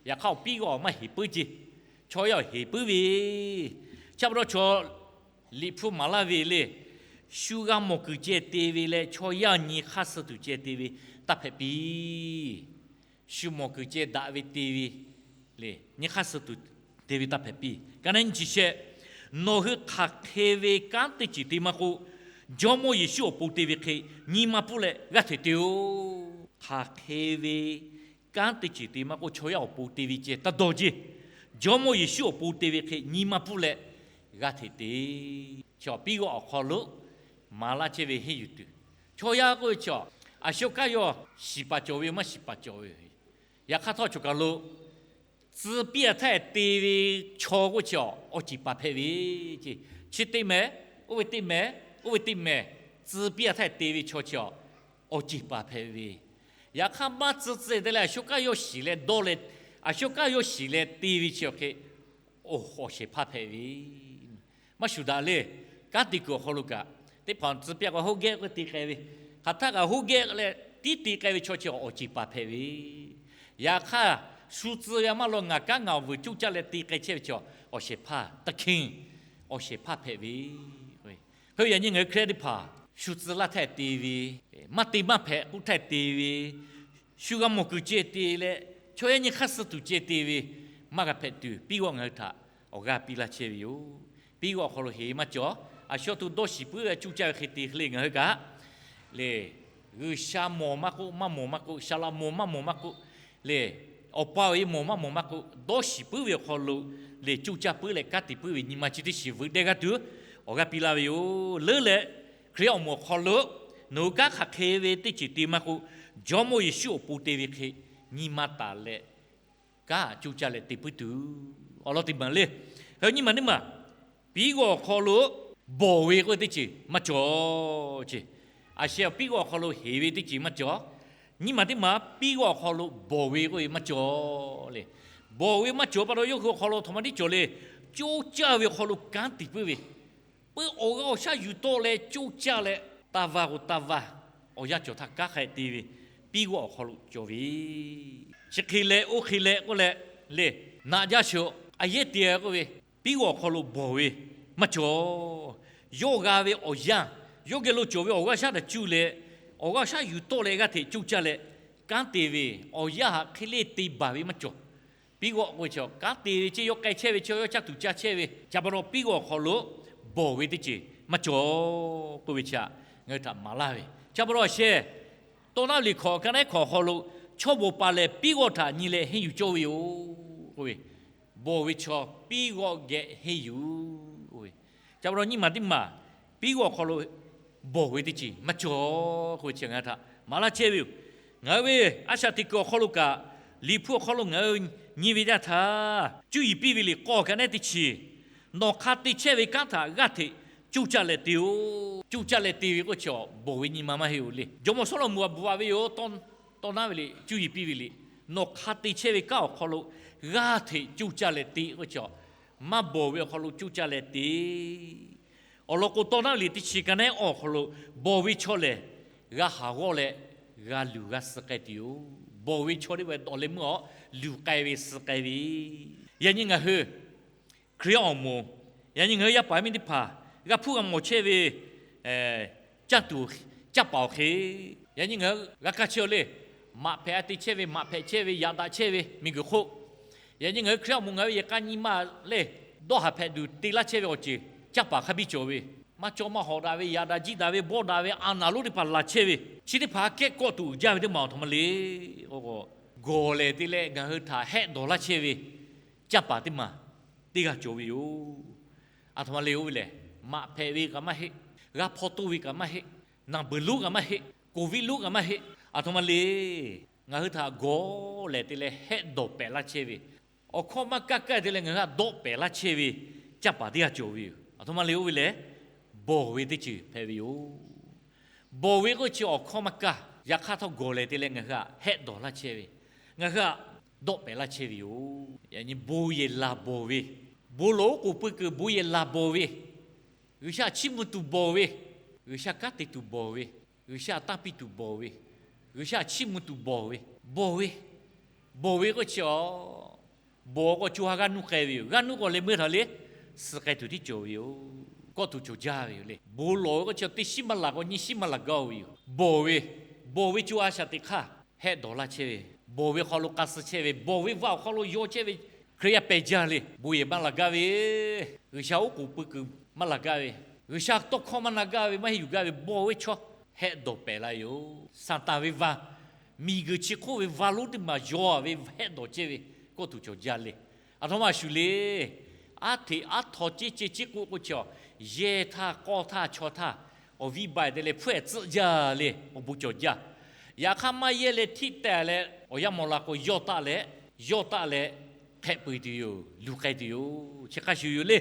Yaꞈ hk'aˇ awˬ piˇ g'awˆ awˬ maˇ heˍ puiˉ ce. Chaw yaˇ awˬ heˍ puiˉ ve. Chi pa taw chaw Liꞈ hpu maˍ laˇ ve le, shu g'a mawˬ kuiˬ ceh te ve leh chaw yaˇ nyi hk'aˇ suh tuˬ ceh te ve taˇ hpehꞈ piˇ. Shu mawˬ kuiˬ ceh daꞈ ve te ve le, nyi hk'aˇ suh tuˬ te ve taˇ hpehꞈ piˇ. Ka naˉ nyiˇ chi shehˆ, nawˬ hui hk'aˬ hk'e ve kanˉ teˇ ceuˬ te maˇ k'oˆ, Jawˇmawˇ Yeˍsuˆ awˬ pon te ve hk'e nyi ma pfuhˇ leh g'aˇ hteꞈ te-oˬ. Hk'aˬ hk'e ve kanˉ teˇ ceuˬ te maˇ k'oˆ, chaw yaˇ awˬ pon te ve ceh taˇ dawˇ jeˇ. Jawˇmawˇ Yeˍsuˆ awˬ pon te ve hk'e nyi ma pfuhˇ leh g'aˇ hteꞈ te. Chaw piˇ g'awˆ awˬ hk'aw lo maˍ laˇ chehˇ ve henˇ yuˬ tuˬ, chaw yaˇ k'oˆ ve chaw, a shu kaˇ yawˇ shiˍ paˍ cawˬ ve yoˬ, maˇ shiˍ paˍ cawˬ ve yoˬ. Yaꞈ hk'aˇ htawˇ choˬ kaˬ lo tcuh piˇ a htaˇ te ve chaw k'oˆ chi awˬ ceuˬ paˍ hpehꞈ ve ce. Chi teˇ mehˍ, oˇ ve teˇ mehˍ, oˇ ve teˇ mehˍ, tcuh piˇ a htaˇ te ve chaw chi awˬ ceuˬ paˍ hpehꞈ ve. Yaꞈ hk'aˇ maˇ tcuh tcuh te leh a shu kaˇ yawˇ shiˍ leh dawˇ leh, a shu kaˇ yawˇ shiˍ leh te ve chi awˬ hk'e, oˇ awˬ shehˍ hpaˇ hpehꞈ ve. Maˇ shuˍ daꞈ le. Kanˉ te kuiˬ awˬ hk'aw lo kaꞈ, teˇ hpaˍ tcuh piˇ k'o hoˉ gehˆ k'oˆ te k'ai ve, hk'aˬ htaˇ kaꞈ hoˉ gehˆ leh tiˉ te k'ai ve chaw chi awˬ ceuˬ paˍ hpehꞈ ve. Yaꞈ hk'aˇ, shu tcuh ve maˇ lawˬ, ngaˬ kanˉ ngaˬ awˬ vuiˬ cuˇ caˇ leh te k'ai chehˇ ve chaw awˬ shehˍ hpaˇ, taˇ hkiˇ, awˬ shehˍ hpaˇ hpehꞈ ve. Hk'e yaꞈ nyi ngaˬ hui Hkriꞈ yaˇ teˇ hpaˍ shu tcuh laˇ htaˇ te ve, maˇ te maˇ hpehꞈ k'oˆ htaˇ te ve, shu g'a mawˬ kuiˬ ceh te leh chaw yaˇ nyi hk'aˇ suh tuˬ ceh te ve, maˇ g'a hpehꞈ tuˬ piˇ g'awˆ ngaˬ hui htaꞈ awˬ g'aˇ piˇ laˇ chehˇ ve yoˬ. Piˇ g'awˆ awˬ hk'aw lo heˍ maˇ cawˬ. A shu awˬ to dawˇ shiˍ puiˉ ve cuˇ caˇ ve hk'e te hk'e le ngaˬ hui kaꞈ le, G'uiˬsha mawˬ maˇ k'oˆ, maˇ mawˬ maˇ k'oˆ, saˍ laꞈ mawˬ maˇ mawˬ maˇ k'oˆ le, awˬ pa awˬ e mawˬ maˇ mawˬ maˇ k'oˆ, dawˇ shiˍ puiˉ ve awˬ hk'aw lo le cuˇ caˇ puiˉ leh kanˉ te puiˉ ve nyi ma chi teˇ shiˍ veuꞈ deh g'aˇ tuˬ awˬ g'aˇ piˇ laˇ ve yoˬ. Leuˉ leh Hkriꞈ yaˇ awˬ moˍ awˬ hk'aw lo nawˬ hui kanˉ hk'aˬ hk'e ve teˇ ceuˬ te maˇ k'oˆ, Jawˇmawˇ Yeˍsuˆ awˬ pon te ve hk'e nyi ma taˍ leh kanˉ cuˇ caˇ leh te puiˉ tuˬ awˬ lawn teˇ maˬ le. Hk'e nyi maˬ teˇ maˬ, piˇ g'awˆ awˬ hk'aw lo bawˬ ve k'oˆ ve teˇ ceuˬ maˇ cawˬ ce. A sheh, piˇ g'awˆ awˬ hk'aw lo heˍ ve teˇ ceuˬ maˇ cawˬ. Nyi maˬ teˇ maˬ, piˇ g'awˆ awˬ hk'aw lo bawˬ ve k'oˆ ve maˇ cawˬ le. Bawˬ ve maˇ cawˬ pa taw yawˇ hui awˬ hk'aw lo htaꞈ ma tiˉ cawˬ le, coˇ caˇ ve awˬ hk'aw lo kanˉ te puiˉ ve, puiˉ awˬ g'aˇ awˬ shaˉ yuˬ tawˆ leh coˇ caˇ leh, taˇ vaˇ k'o taˇ vaˇ, awˬ yanˇ cawˬ htaˇ kanˉ hk'a te ve, piˇ g'awˆ awˬ hk'aw lo cawˬ ve chi hk'e leh oˇ hk'e leh k'oˆ leh le, naꞈ jaˇ sheˍ, a yehˉ te k'oˆ ve, piˇ g'awˆ awˬ hk'aw lo bawˬ ve maˇ cawˬ. Yawˇ g'a ve awˬ yanˇ, yawˇ geh lo cawˬ ve awˬ g'aˇ shaˉ htaꞈ cuˇ leh, awˬ g'aˇ shaˉ yuˬ tawˆ leh g'aˇ hteꞈ coˇ caˇ leh kanˉ te ve, awˬ yanˇ htaꞈ hk'e le te baˬ ve maˇ cawˬ. Piˇ g'awˆ k'oˆ ve chi kanˉ te ve ce, yawˇ k'ai chehˇ ve chi, yawˇ caˇ tuˬ caˇ chehˇ ve, chi pa taw piˇ g'awˆ awˬ hk'aw lo bawˬ ve teˇ ceuˬ maˇ cawˬ k'oˆ ve chi htaꞈ ngaˬ hui htaꞈ maˍ laˇ ve. Chi pa taw a sheh, Tawˇ naˉ ve liꞈ hkawꞈ ka naˉ hkawꞈ awˬ hk'aw lo, chaw bawˬ paˍ lehˬ piˇ g'awˆ htaꞈ nyi leh henˇ yuˬ cawˇ ve yoˬ k'oˆ ve, bawˬ ve chaw piˇ g'awˆ geh henˇ yuˬ k'oˆ ve, chi pa taw nyi maˬ teˇ maˬ, piˇ g'awˆ awˬ hk'aw lo bawˬ ve teˇ ceuˬ maˇ cawˬ k'oˆ ve chi ngaˬ hui htaꞈ maˍ laˇ chehˇ ve yoˬ. Ngaˬ hui ve a shaꞈ teꞈ kuiˬ awˬ hk'aw lo kaꞈ, Liꞈ hpu awˬ hk'aw lo ngaˬ hui nyi ve yaˇ htaˇ, cuˇ yiˍ piˇ ve liꞈ k'awˇ ka naˉ teˇ chi, nawˬ hk'a te chehˇ ve kanˉ htaꞈ g'aˇ hteꞈ coˇ caˇ leh te-oˬ. Coˇ caˇ leh te ve k'oˆ chi bawˬ ve nyi ma maˇ heˆ-oˬ le. Jawˇmawˇ Sawˉlaꞈmonˍ a bvuhꞈ ve yoˬ. Tawˇ naˉ ve liꞈ, cuˇ yiˍ piˇ ve liꞈ, nawˬ hk'a te chehˇ ve kanˉ awˬ hk'aw lo g'aˇ hteꞈ coˇ caˇ leh te k'oˆ chi, maˇ bawˬ ve awˬ hk'aw lo coˇ caˇ leh te. Awˬ lawn k'o, Tawˇ naˉ ve liꞈ teˇ chi ka naˉ awˬ hk'aw lo, bawˬ ve chaw lehˬ g'a haˍ g'awˇ leh g'a luˬ g'a suh k'ai tuˬ yoˬ. Bawˬ ve chaw teˇ g'aˇ dawˬ leh meuˇ awˬ luˬ k'ai ve suh k'ai ve. Yaꞈ nyi ngaˬ hui Hkriꞈ yaˇ awˬ moˍ, yaꞈ nyi ngaˬ hui yaˇ paˍ miˇ teˇ hpaˍ g'a hpuˇ g'a mawˬ chehˇ ve, caˇ tuˬ, caˇ paˍ awˬ hk'e, yaꞈ nyi ngaˬ hui g'a kaˇ chehˇ-oˬ le. Maꞈ hpehꞈ a te chehˇ ve, maꞈ hpehꞈ chehˇ ve, yaꞈ daꞈ chehˇ ve miˬguiˬ hk'oˆ, yaꞈ nyi ngaˬ hui Hkriꞈ yaˇ awˬ moˍ ngaˬ hui yehˬ k'a nyi ma le, dawˇ haˍ hpehꞈ tuˬ te laˇ chehˇ ve awˬ ceuˬ caˇ paˍ hk'a biˇ cawˬ ve, maˇ cawˇ maˇ hawˍ daꞈ ve, yaꞈ daꞈ jiˆ daꞈ ve, bawˆ daꞈ ve, a naˍ lonˉ teˇ hpaˍ laˬ chehˇ ve, chi teˇ hpaˍ kehˉ kawˆ tuˬ uiˍ jaˇ ve teˇ maˬ awˬ htaꞈ ma le. Gawˬ lehˬ te leh ngaˬ hui htaꞈ hehˆ dawˬ laˇ chehˇ ve caˇ paˍ teˇ maˬ, teˇ g'aˇ cawˬ ve yoˬ. Aˬ htoꞈ ma le oˇ ve lehˬ, maꞈ hpehꞈ ve kaꞈ maˇ heˆ, g'a hpaw toˇ ve kaꞈ maˇ heˆ, naˬ beuˬ lonˉ kaꞈ maˇ heˆ, koˍviˆ lonˉ kaꞈ maˇ heˆ. Aˬ htoꞈ ma le, ngaˬ hui htaꞈ gawˬ lehˬ te leh hehˆ dawˬ pehˍ laˇ chehˇ ve, awˬ hkawˇ maˇ kaˇ kaˇ te leh ngaˬ hui htaꞈ dawˆ pehˍ laˇ chehˇ ve canˇ paˍ teˇ g'aˇ cawˬ ve yoˬ. Aˬ htoꞈ ma le oˇ ve lehˬ, bawˬ ve teˇ ceuˬ hpehꞈ ve yoˬ. Bawˬ ve k'oˆ chi awˬ hkawˇ maˇ kaˇ, yaꞈ hk'aˇ htawˇ gawˬ lehˬ te leh ngaˬ hui htaꞈ hehˆ dawˬ laˇ chehˇ ve, ngaˬ hui htaꞈ dawˆ pehˍ laˇ chehˇ ve yoˬ. Yaꞈ nyi bon yehˬ laˬ bawˬ ve, bon lawˬ oˉ k'oˍ pui kuiˬ bon yehˬ laˬ bawˬ ve, G'uiˬsha chiˇ mvuh tuˬ bawˬ ve, G'uiˬsha kanˉ te tuˬ bawˬ ve, G'uiˬsha tanˇ piˇ tuˬ bawˬ ve, G'uiˬsha chiˇ mvuh tuˬ bawˬ ve, bawˬ ve, bawˬ ve k'oˆ chi a, bawˬ k'o co ha g'aˇ nuˇ k'ai ve yoˬ. G'aˇ nuˇ k'o leh meuˇ htaꞈ le, suh k'ai tuˬ tiˉ cawˬ ve yoˬ. Kawˆ tuˬ cawˬ jaˇ ve yoˬ le. Bon lawˬ ve k'oˆ chi teˇ shiˉ maˇ laˬ k'o nyiˇ shiˉ maˇ laˬ gaˇ ve yoˬ. Bawˬ ve, bawˬ ve co ha shaꞈ teꞈ hk'aˇ hehˆ dawˬ laˇ chehˇ ve, bawˬ ve hk'aw lo k'a suh chehˇ ve, bawˬ ve vaˇ awˬ hk'aw lo yaw chehˇ ve, Hkriꞈ yaˇ pehˬ jaˇ le. Bon yehˬ maˇ laˬ gaˇ ve, G'uiˬsha oˉ k'oˍ pui kuiˬ maˇ laˬ gaˇ ve, G'uiˬsha tawˇ hkawˇ maˇ na gaˇ ve, maˇ heˆ yuˬ gaˇ ve, bawˬ ve chaw hehˆ dawˬ pehˍ laˇ yoˬ. Saˍtanˍ ve vaˇ, miˬguiˬ chi hk'oˆ ve vaˇ lonˉ teˇ maˬ yaw ve hehˆ dawˬ chehˇ ve, kawˆ tuˬ cawˬ jaˇ le. Aˬ htoꞈ ma shuˍ le. Aˉ hteꞈ aˉ htaw ceˇ ceˇ ceˇ k'oˆ k'oˆ chi a, yehˇ htaˇ k'awˇ htaˇ chaw htaˇ, awˬ viˉ baˬ te leh hpfuhˇ ehˍ tcuhˆ jaˇ le. Awˬ bon cawˬ jaˇ. Yaꞈ hk'aˇ maˇ yehˇ leh htiˆ tehˬ leh awˬ yanˇ mawˬ la k'o, yawˇ taˆ leh, yawˇ taˆ leh hpehꞈ peuˬ tuˬ yoˬ. Luˬ k'ai tuˬ yoˬ. Chi hk'a shuˍ yoˬ le.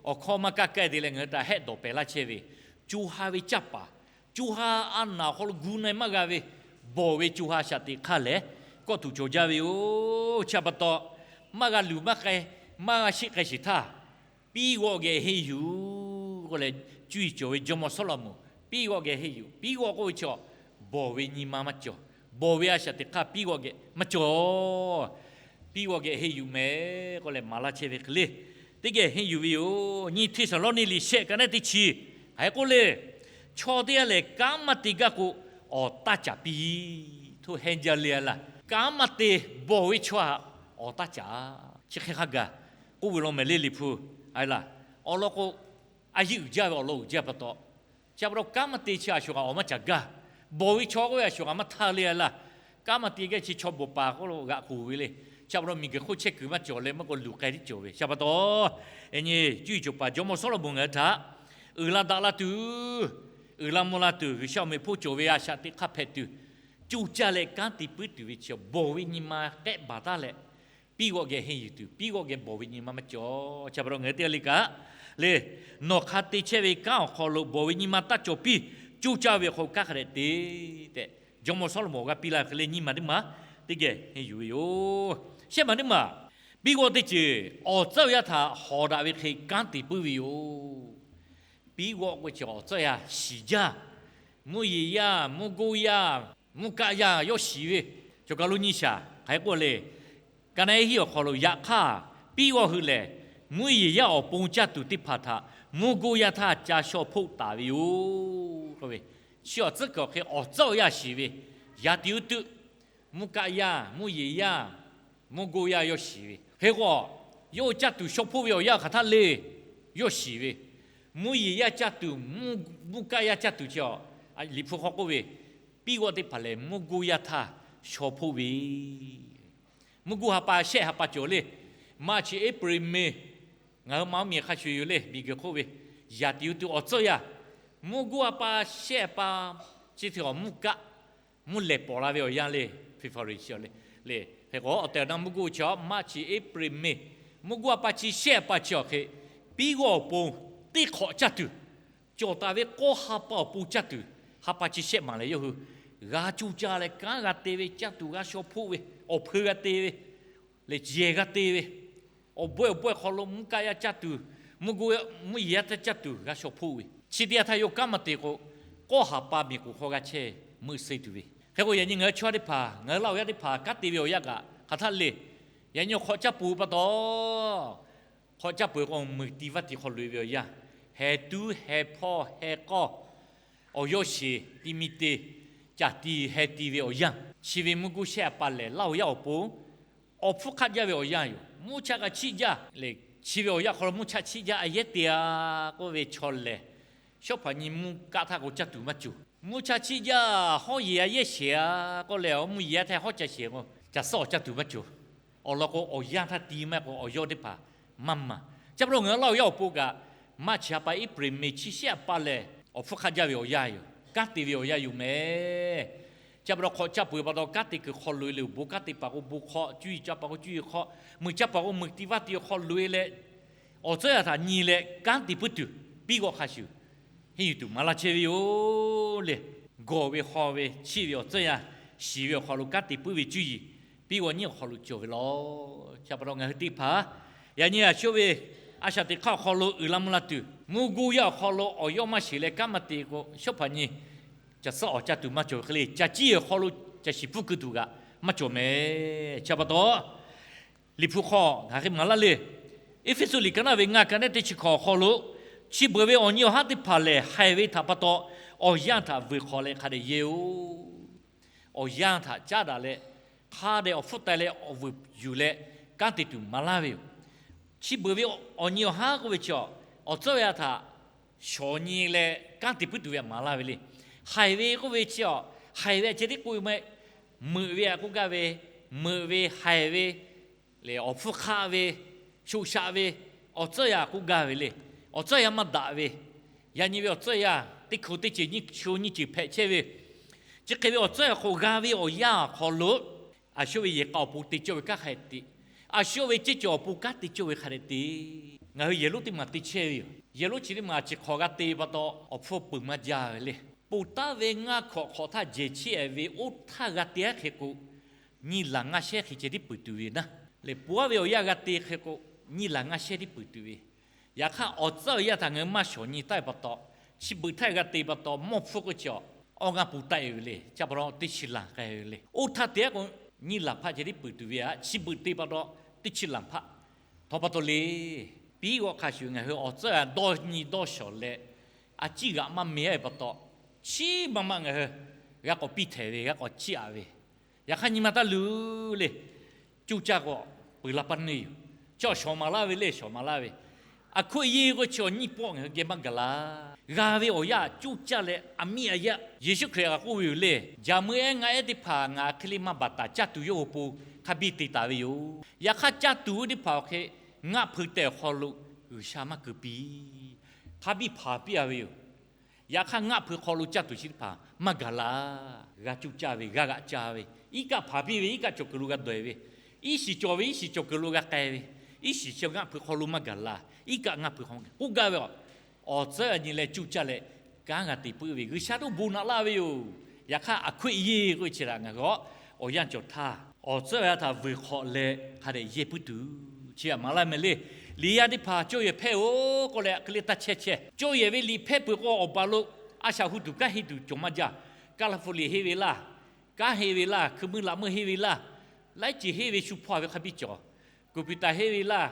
Awˬ hkawˇ maˇ kaˇ kaˇ te leh ngaˬ hui htaꞈ hehˆ dawˬ pehˍ laˇ chehˇ ve, co ha ve canˇ paˍ, co ha a naˬ awˬ hk'aw lo gu na-e maˇ g'a ve, bawˬ ve co ha shaꞈ teꞈ hk'aˇ lehˬ, kawˆ tuˬ cawˬ jaˇ ve yoˬ. Chi pa taw, maˇ g'a luˬ maˇ k'ai, maˇ g'a sheˆ k'ai sheˍ htaˇ, piˇ g'awˆ geh henˇ yuˬ k'oˆ leh, cuˇ yiˍ cawˬ ve jawˇmawˇ Sawˉlaꞈmonˍ, piˇ g'awˆ geh henˇ yuˬ. Piˇ g'awˆ k'oˆ ve chi a, bawˬ ve nyi ma maˇ cawˬ. Bawˬ ve a shaꞈ teꞈ hk'aˇ piˇ g'awˆ geh maˇ cawˬ. Piˇ g'awˆ geh henˇ yuˬ mehˍ k'oˆ leh maˍ laˇ chehˇ ve hk'e le. Teˇ geh henˇ yuˬ ve yoˬ. Nyi Hteˇsaˍlawˇniˆ liꞈ shehˆ ka naˉ teˇ chi, hk'aˬ hk'e k'oˆ le. Chaw teˇ g'aˇ lehˬ kanˉ maˇ te gaˇ k'o, awˬ taˇ caˍ piˇ. Hto hen jaˇ le a laˇ. Kanˉ maˇ te, bawˬ ve chaw htaꞈ awˬ taˇ caˍ. Chi hk'e hk'a gaˬ k'oˆ ve law mehˍ le Liꞈ hpu. A laˇ, awˬ lawn k'o, a yeˇ uiˍ jaˇ ve awˬ lawn uiˍ jaˇ pa taw, chi pa taw kanˉ maˇ te chi a shuˍ kaꞈ awˬ maˇ caˍ gaˇ. Bawˬ ve chaw k'oˆ ve a shuˍ kaꞈ maˇ htaˇ le a laˇ. Kanˉ maˇ te geh chi chaw bawˬ paˍ k'oˆ lo g'aꞈ k'oˬ ve le. Chi pa taw miˬguiˬ hk'oˆ chehˇ kuiˬ maˇ cawˬ leh maˇ k'o luˬ k'ai tiˉ cawˬ ve. Chi pa taw, yaꞈ nyi cuˇ yiˍ cawˬ paˍ jawˇmawˇ Sawˉlaꞈmonˍ ngaˬ hui htaꞈ uiˍ la daꞈ la tuˬ, uiˍ la mvuh la tuˬ, G'uiˬsha awˬ meꞈ hponˇ cawˬ ve a shaꞈ teꞈ hk'aˇ hpehꞈ tuˬ, co caˇ leh kanˉ te puiˉ tuˬ ve chi bawˬ ve nyi ma k'ehˆ baˬ taˉ leh, piˇ g'awˆ geh henˇ yuˬ tuˬ, piˇ g'awˆ geh bawˬ ve nyi ma maˇ cawˬ. Chi pa taw ngaˬ hui teˇ g'aˇ le kaꞈ le, nawˬ hk'a te chehˇ ve kanˉ awˬ hk'aw lo bawˬ ve nyi ma taˇ cawˬ piˇ. Co caˇ ve awˬ hk'aw lo kanˉ hk'a dehꞈ te tehꞈ, jawˇmawˇ Sawˉlaꞈmonˍ awˬ g'aˇ piˇ la hk'e le nyi ma teˇ maˬ teˇ geh henˇ yuˬ ve yoˬ. Shehˆ maˬ teˇ maˬ, piˇ g'awˆ teˇ ceuˬ awˬ tcuhˉ awˬ yanˇ htaꞈ hawˍ daꞈ ve hk'e kanˉ te puiˉ ve yoˬ. Piˇ g'awˆ k'oˆ chi awˬ tcuhˉ awˬ yanˇ shiˍ jaˇ. Mvuhˇ yeˬ yaˇ, mvuhˇ goˇ yaˇ, mvuhˇ kaˆ yaˇ yawˇ shiˍ ve, cawˬ kaˬ lo nyi shaˍ hk'aˬ hk'e k'oˆ le. Ka naˉ hiˉ awˬ hk'aw lo yaꞈ hk'aˇ, piˇ g'awˆ hui lehˬ, mvuhˇ yeˬ yaˇ awˬ pon caˇ tuˬ teˇ hpaˍ htaꞈ mvuhˇ goˇ yaˇ htaˇ ca shaw hpoˆ taˍ ve yoˬ k'oˆ ve, chi awˬ tcuhˉ kuiˬ awˬ hk'e awˬ tcuhˉ awˬ yanˇ shiˍ ve, yaꞈ tiꞈ uˉ tuˆ, mvuhˇ kaˆ yaˇ, mvuhˇ yeˬ yaˇ, mvuhˇ goˇ yaˇ yawˇ shiˍ ve. Hk'e k'o, yawˇ hui caˇ tuˬ shaw hpoˆ ve awˬ yanˇ hk'aˬ htaˇ le, yawˇ shiˍ ve. Mvuhˇ yeˬ yaˇ caˇ tuˬ, mvuhˇ kaˆ yaˇ caˇ tuˬ chi a, Liꞈ hpu hk'aw k'oˆ ve, piˇ g'awˆ teˇ hpaˍ lehˬ mvuhˇ goˇ yaˇ htaˇ shaw hpoˆ ve. Mvuhˇ goˇ ha pa shehˆ ha pa cawˬ le. March, April, May, ngaˬ hui ma oˉ miˬ hk'a shuˍ yoˬ le, miˬguiˬ hk'oˆ ve, yaꞈ tiꞈ uˉ tuˆ awˬ tcuhˉ awˬ yanˇ, mvuhˇ goˇ ha pa shehˆ ha pa chi hteˇ awˬ mvuhˇ kaˆ, mvuhˇ lehˬ pawˍ la ve awˬ yanˇ le, February chi le. Hk'e k'o awˬ tehˬ awˬ na mvuhˇ goˇ chi a March, April, May, mvuhˇ goˇ ha pa chi shehˆ ha pa chi awˬ hk'e, piˇ g'awˆ awˬ pon teˇ hk'awꞈ caˇ tuˬ, cawˬ taˍ ve k'awˇ ha pa awˬ pon caˇ tuˬ, ha pa chi shehˆ maˬ lehˬ yawˇ hui g'a co caˇ leh kanˉ g'a te ve, caˇ tuˬ g'a shaw hpoˆ ve, awˬ hpui g'a te ve, lehˬ yehˬ g'a te ve, awˬ bawehˇ awˬ bawehˇ hk'aw lo mvuhˇ kaˆ yaˇ caˇ tuˬ, mvuhˇ goˇ mvuhˇ yeˬ yaˇ htaˇ caˇ tuˬ g'a shaw hpoˆ ve. Chi teˇ yanˇ htaˇ yawˇ kanˉ maˇ te k'o, k'awˇ ha pa miˬ k'oˍ hk'aw g'a chehˇ meuꞈ suh tuˬ ve. Hk'e k'o yaꞈ nyi ngaˬ hui chaw teˇ hpaˍ, ngaˬ hui laˇ awˬ yaˇ teˇ hpaˍ kanˉ te ve awˬ yanˇ kaꞈ hk'aˬ htaˇ le. Yaꞈ nyi hk'awꞈ caˇ peuˬ pa taw, hk'awꞈ caˇ peuˬ k'o meuˬ ti vaˇ ti hk'aw loꞈ-e ve awˬ yanˇ, heh tuˉ heh hpawˇ heh k'awˇ, awˬ yawˇ sheˍ ti mi te, caˬ ti heh ti ve awˬ yanˇ, chi ve mvuhˇ goˇ shehˆ ha pa lehˬ laˇ awˬ yaˇ awˬ pon awˬ hpfuhˇ hk'aˆ jaˇ ve awˬ yanˇ yoˬ. Mvuhˇ chaˆ g'a chiˆ jaˇ le. Chi ve awˬ yanˇ hk'aw lo mvuhˇ chaˆ chiˆ jaˇ a yehˉ te-a k'oˆ ve chaw lehˬ, shawˉ hpaˍ nyi mvuhˇ kaˆ htaˇ k'o caˇ tuˬ maˇ cawˬ. Mvuhˇ chaˆ chiˆ jaˇ hawˉ yeˬ a yehˉ sheˍ-a k'oˆ leh, mvuhˇ yeˬ yaˇ htaˇ hawˉ ca sheˍ k'o, caˬ suhˉ awˬ caˇ tuˬ maˇ cawˬ. Awˬ lawn k'o awˬ yanˇ htaˇ ti maˇ k'o awˬ yawˇ teˇ hpaˍ maˇ maˍ. Chi pa taw ngaˬ hui Laˇ huˍ yaˇ awˬ pon kaꞈ, March ha pa April May chi shehˆ ha pa lehˬ, awˬ hpfuhˇ hk'aˆ jaˇ ve awˬ yanˇ yoˬ. Kanˉ te ve awˬ yanˇ yoˬ mehˍ. Chi pa taw hk'awꞈ caˇ peuˬ pa taw, kanˉ te kuiˬ hk'aw loꞈ-e le, awˬ bon kanˉ te paˍ k'o bon hk'aw, cuˇ yiˍ caˇ paˍ k'o cuˇ yiˍ hk'aw, meuꞈ caˇ paˍ k'o meuꞈ tiꞈ vaˇ tiꞈ hk'aw loꞈ-e leh, awˬ tcuhˉ yaˇ htaꞈ nyi leh kanˉ te puiˉ tuˬ, piˇ g'awˆ hk'a shuˍ henˇ yuˬ tuˬ maˍ laˇ chehˇ ve yoˬ le. Gawˬ ve haw ve chiˇ ve awˬ tcuhˉ yaˇ, shiˍ ve awˬ hk'aw lo kanˉ te puiˉ ve cuˇ yiˍ, piˇ g'awˆ nyiˉ awˬ hk'aw lo cawˬ ve law. Chi pa taw ngaˬ hui teˇ hpaˍ, yaꞈ nyi a shu ve a shaꞈ teꞈ hk'aˇ awˬ hk'aw lo uiˍ la mvuh la tuˬ, mvuhˇ goˇ yaˇ awˬ hk'aw lo awˬ yawˇ maˇ sheˍ leh kanˉ maˇ te k'o, shawˉ hpaˍ nyi caˬ suhˉ awˬ caˇ tuˬ maˇ cawˬ ve hk'e le, caˬ ciˇ awˬ hk'aw lo caˬ shiˍ pfuhˇ keu tuˬ kaꞈ maˇ cawˬ mehˍ. Chi pa taw, Liꞈ hpu hk'aw ngaˬ hk'e maˍ laˇ le. Eˇfeˇsuꞈ liꞈ ka naˆ ve ngaˇ ka naˆ teˇ chi hkawꞈ awˬ hk'aw lo, chi beuꞈ ve awˬ nyi awˬ haˉ teˇ hpaˍ lehˬ, haiˬ ve htaꞈ pa taw awˬ yanˇ htaꞈ vuiˬ hk'awꞈ leh hk'a dehꞈ yehˇ-oˬ. Awˬ yanˇ htaꞈ caˉ daꞈ leh, hk'a dehꞈ awˬ hpfuhˇ taiˍ leh awˬ vuiˬ yuˬ leh kanˉ te tuˬ maˍ laˇ ve yoˬ. Chi beuꞈ ve awˬ nyi awˬ haˉ k'oˆ ve chi, awˬ tcuhˉ ve a htaꞈ shawˍ nyi leh kanˉ te puiˉ tuˬ ve htaꞈ maˍ laˇ ve le. Haiˬ ve k'oˆ ve chi, haiˬ ve a ceh tiˉ k'oˆ ve maˇ heˆ. Meuꞈ ve htaꞈ k'oˆ gaˇ ve, meuꞈ ve, haiˬ ve, leh awˬ hpfuhˇ hk'aˆ ve, shoꞈ shaꞈ ve, awˬ tcuhˉ yaˇ k'oˆ gaˇ ve le. Awˬ tcuhˉ yaˇ maˇ daꞈ ve, yaꞈ nyi ve awˬ tcuhˉ yaˇ teˇ hkui teˇ ceuˬ nyiˇ sho nyiˇ ceuˬ hpehꞈ chehˇ ve, chi hk'e ve awˬ tcuhˉ yaˇ hk'aw g'a ve awˬ yanˇ awˬ hk'aw lo, a shu ve yehˬ k'a awˬ pon te cawˇ ve kanˉ hk'a dehꞈ te, a shu ve ceˇ cawˬ awˬ pon kanˉ te cawˇ ve hk'a dehꞈ te. Ngaˬ hui yehˬ lonˉ teˇ maˬ te chehˇ ve yoˬ. Yehˬ lonˉ chi teˇ maˬ chi hk'awꞈ g'a te pa taw, awˬ hpfuhˇ peuˬ maˇ jaˇ ve le. Ponˬ taˍ ve ngaˇ hkawꞈ hk'awꞈ htaˇ jehˬ chiˇ ehˍ ve oˇ htaˇ g'a te aˉ hk'e k'o, nyiˇ laˬ ngaˇ shehˉ hk'e ceh tiˉ peuˬ tuˬ ve naˉ. Lehˬ, ponˬ aˉ ve awˬ yanˇ g'a te hk'e k'o, nyiˇ laˬ ngaˇ shehˉ tiˉ peuˬ tuˬ ve. Yaꞈ hk'aˇ, awˬ tcuhˉ awˬ yanˇ htaꞈ ngaˬ hui maˇ shawˍ nyi taˍ ve pa taw, chi beuꞈ htaˇ g'a te pa taw, mawˇ hpfuhˇ k'oˆ chi awˬ, awˬ ngaˇ pon taˆ-e ve le. Chi pa taw teˇ chi laˬ k'ai ve le. Oˇ htaˇ te aˉ k'o, nyiˇ laˬ hpaˆ ceh tiˉ peuˬ tuˬ ve aꞈ, chi beuꞈ te pa taw, teˇ chi laˬ hpaˆ. Htawˇ pa taw le, piˇ g'awˆ hk'a shuˍ ngaˬ hui awˬ tcuhˉ a dawˇ nyi dawˇ shawˍ leh, a ciˉ g'aꞈ maˇ meh aˉ ve pa taw, chiˉ maˇ maˆ ngaˬ hui g'a k'awꞈ piˇ htehˍ ve, g'a k'awꞈ chiˇ aꞈ ve. Yaꞈ hk'aˇ nyi ma taˇ luˬ le. Coˇ caˇ k'o, peuˬ la paˇ neˇ yoˬ. Chi awˬ shawˍ maˍ laˇ ve le, shawˍ maˍ laˇ ve. A hkoˆ yehˇ k'o chi awˬ nyiˇ pawˆ ngaˬ hui geh maˇ gaˬ la. G'a ve awˬ yanˇ coˇ caˇ leh, a miˇ a yaˇ Yeˍsuˆ Hkriꞈ g'a k'oˆ ve yoˬ le. Jaˍ meuˇ ehˉ ngaˆ ehˉ teˇ hpaˍ ngaˬ hk'e le maˇ baˬ taˍ, caˇ tuˬ yawˇ awˬ pon hk'a biˇ te taˍ ve yoˬ. Yaꞈ hk'aˇ caˇ tuˬ teˇ hpaˍ awˬ hk'e ngaˆ hpui tehˬ awˬ hk'aw lo G'uiˬsha maˇ keu piˇ, hk'a biˇ hpanˍ piˇ-a ve yoˬ. Yaꞈ hk'aˇ, ngaˆ hpui hk'aw lo caˇ tuˬ chi teˇ hpaˍ maˇ gaˬ la. G'a coˇ caˇ ve, g'a g'aꞈ ca ve, iˉ kaˆ hpanˍ piˇ ve, iˉ kaˆ cawˬ kuiˬ lo g'a dawˬ-e ve, iˉ shiˍ cawˬ ve, iˉ shiˍ cawˬ kuiˬ lo g'a k'ai ve, iˉ shiˍ chi ngaˆ hpui hk'aw lo maˇ gaˬ la. Iˉ kaˆ ngaˆ hpui hk'aw k'oˆ gaˇ ve, awˬ tcuhˉ a nyi leh coˇ caˇ leh kanˉ g'a te puiˉ ve G'uiˬsha toˇ bon naꞈ laˇ ve yoˬ. Yaꞈ hk'aˇ, a hkoˆ yehˇ k'oˆ ve chi htaꞈ ngaˬ hui awˬ yanˇ cawˬ htaˇ, awˬ tcuhˉ ve htaꞈ vuiˬ hk'awꞈ leh hk'a dehꞈ yehˇ puiˉ tuˬ, chi htaꞈ maˍ laˇ meh le. Liꞈ yaˇ teˇ hpaˍ cawˇ yehˬ hpehˇ-oˬ k'oˆ leh hk'e le taˇ chehˇ chehˇ. Cawˇ yehˬ ve liꞈ hpehˇ peuˬ k'o, awˬ baˬ lo a shaꞈ hu tuˬ kanˉ henˇ tuˬ cawˬ maˇ jaˇ. Kaˇlaˇ hpu liꞈ henˇ ve laˇ, kanˉ henˇ ve laˇ, hkui meuˇ laꞈ meuˇ henˇ ve laˇ, laiˉ ceuˬ henˇ ve shu hpaw ve hk'a biˇ cawˬ. Computer henˇ ve laˇ,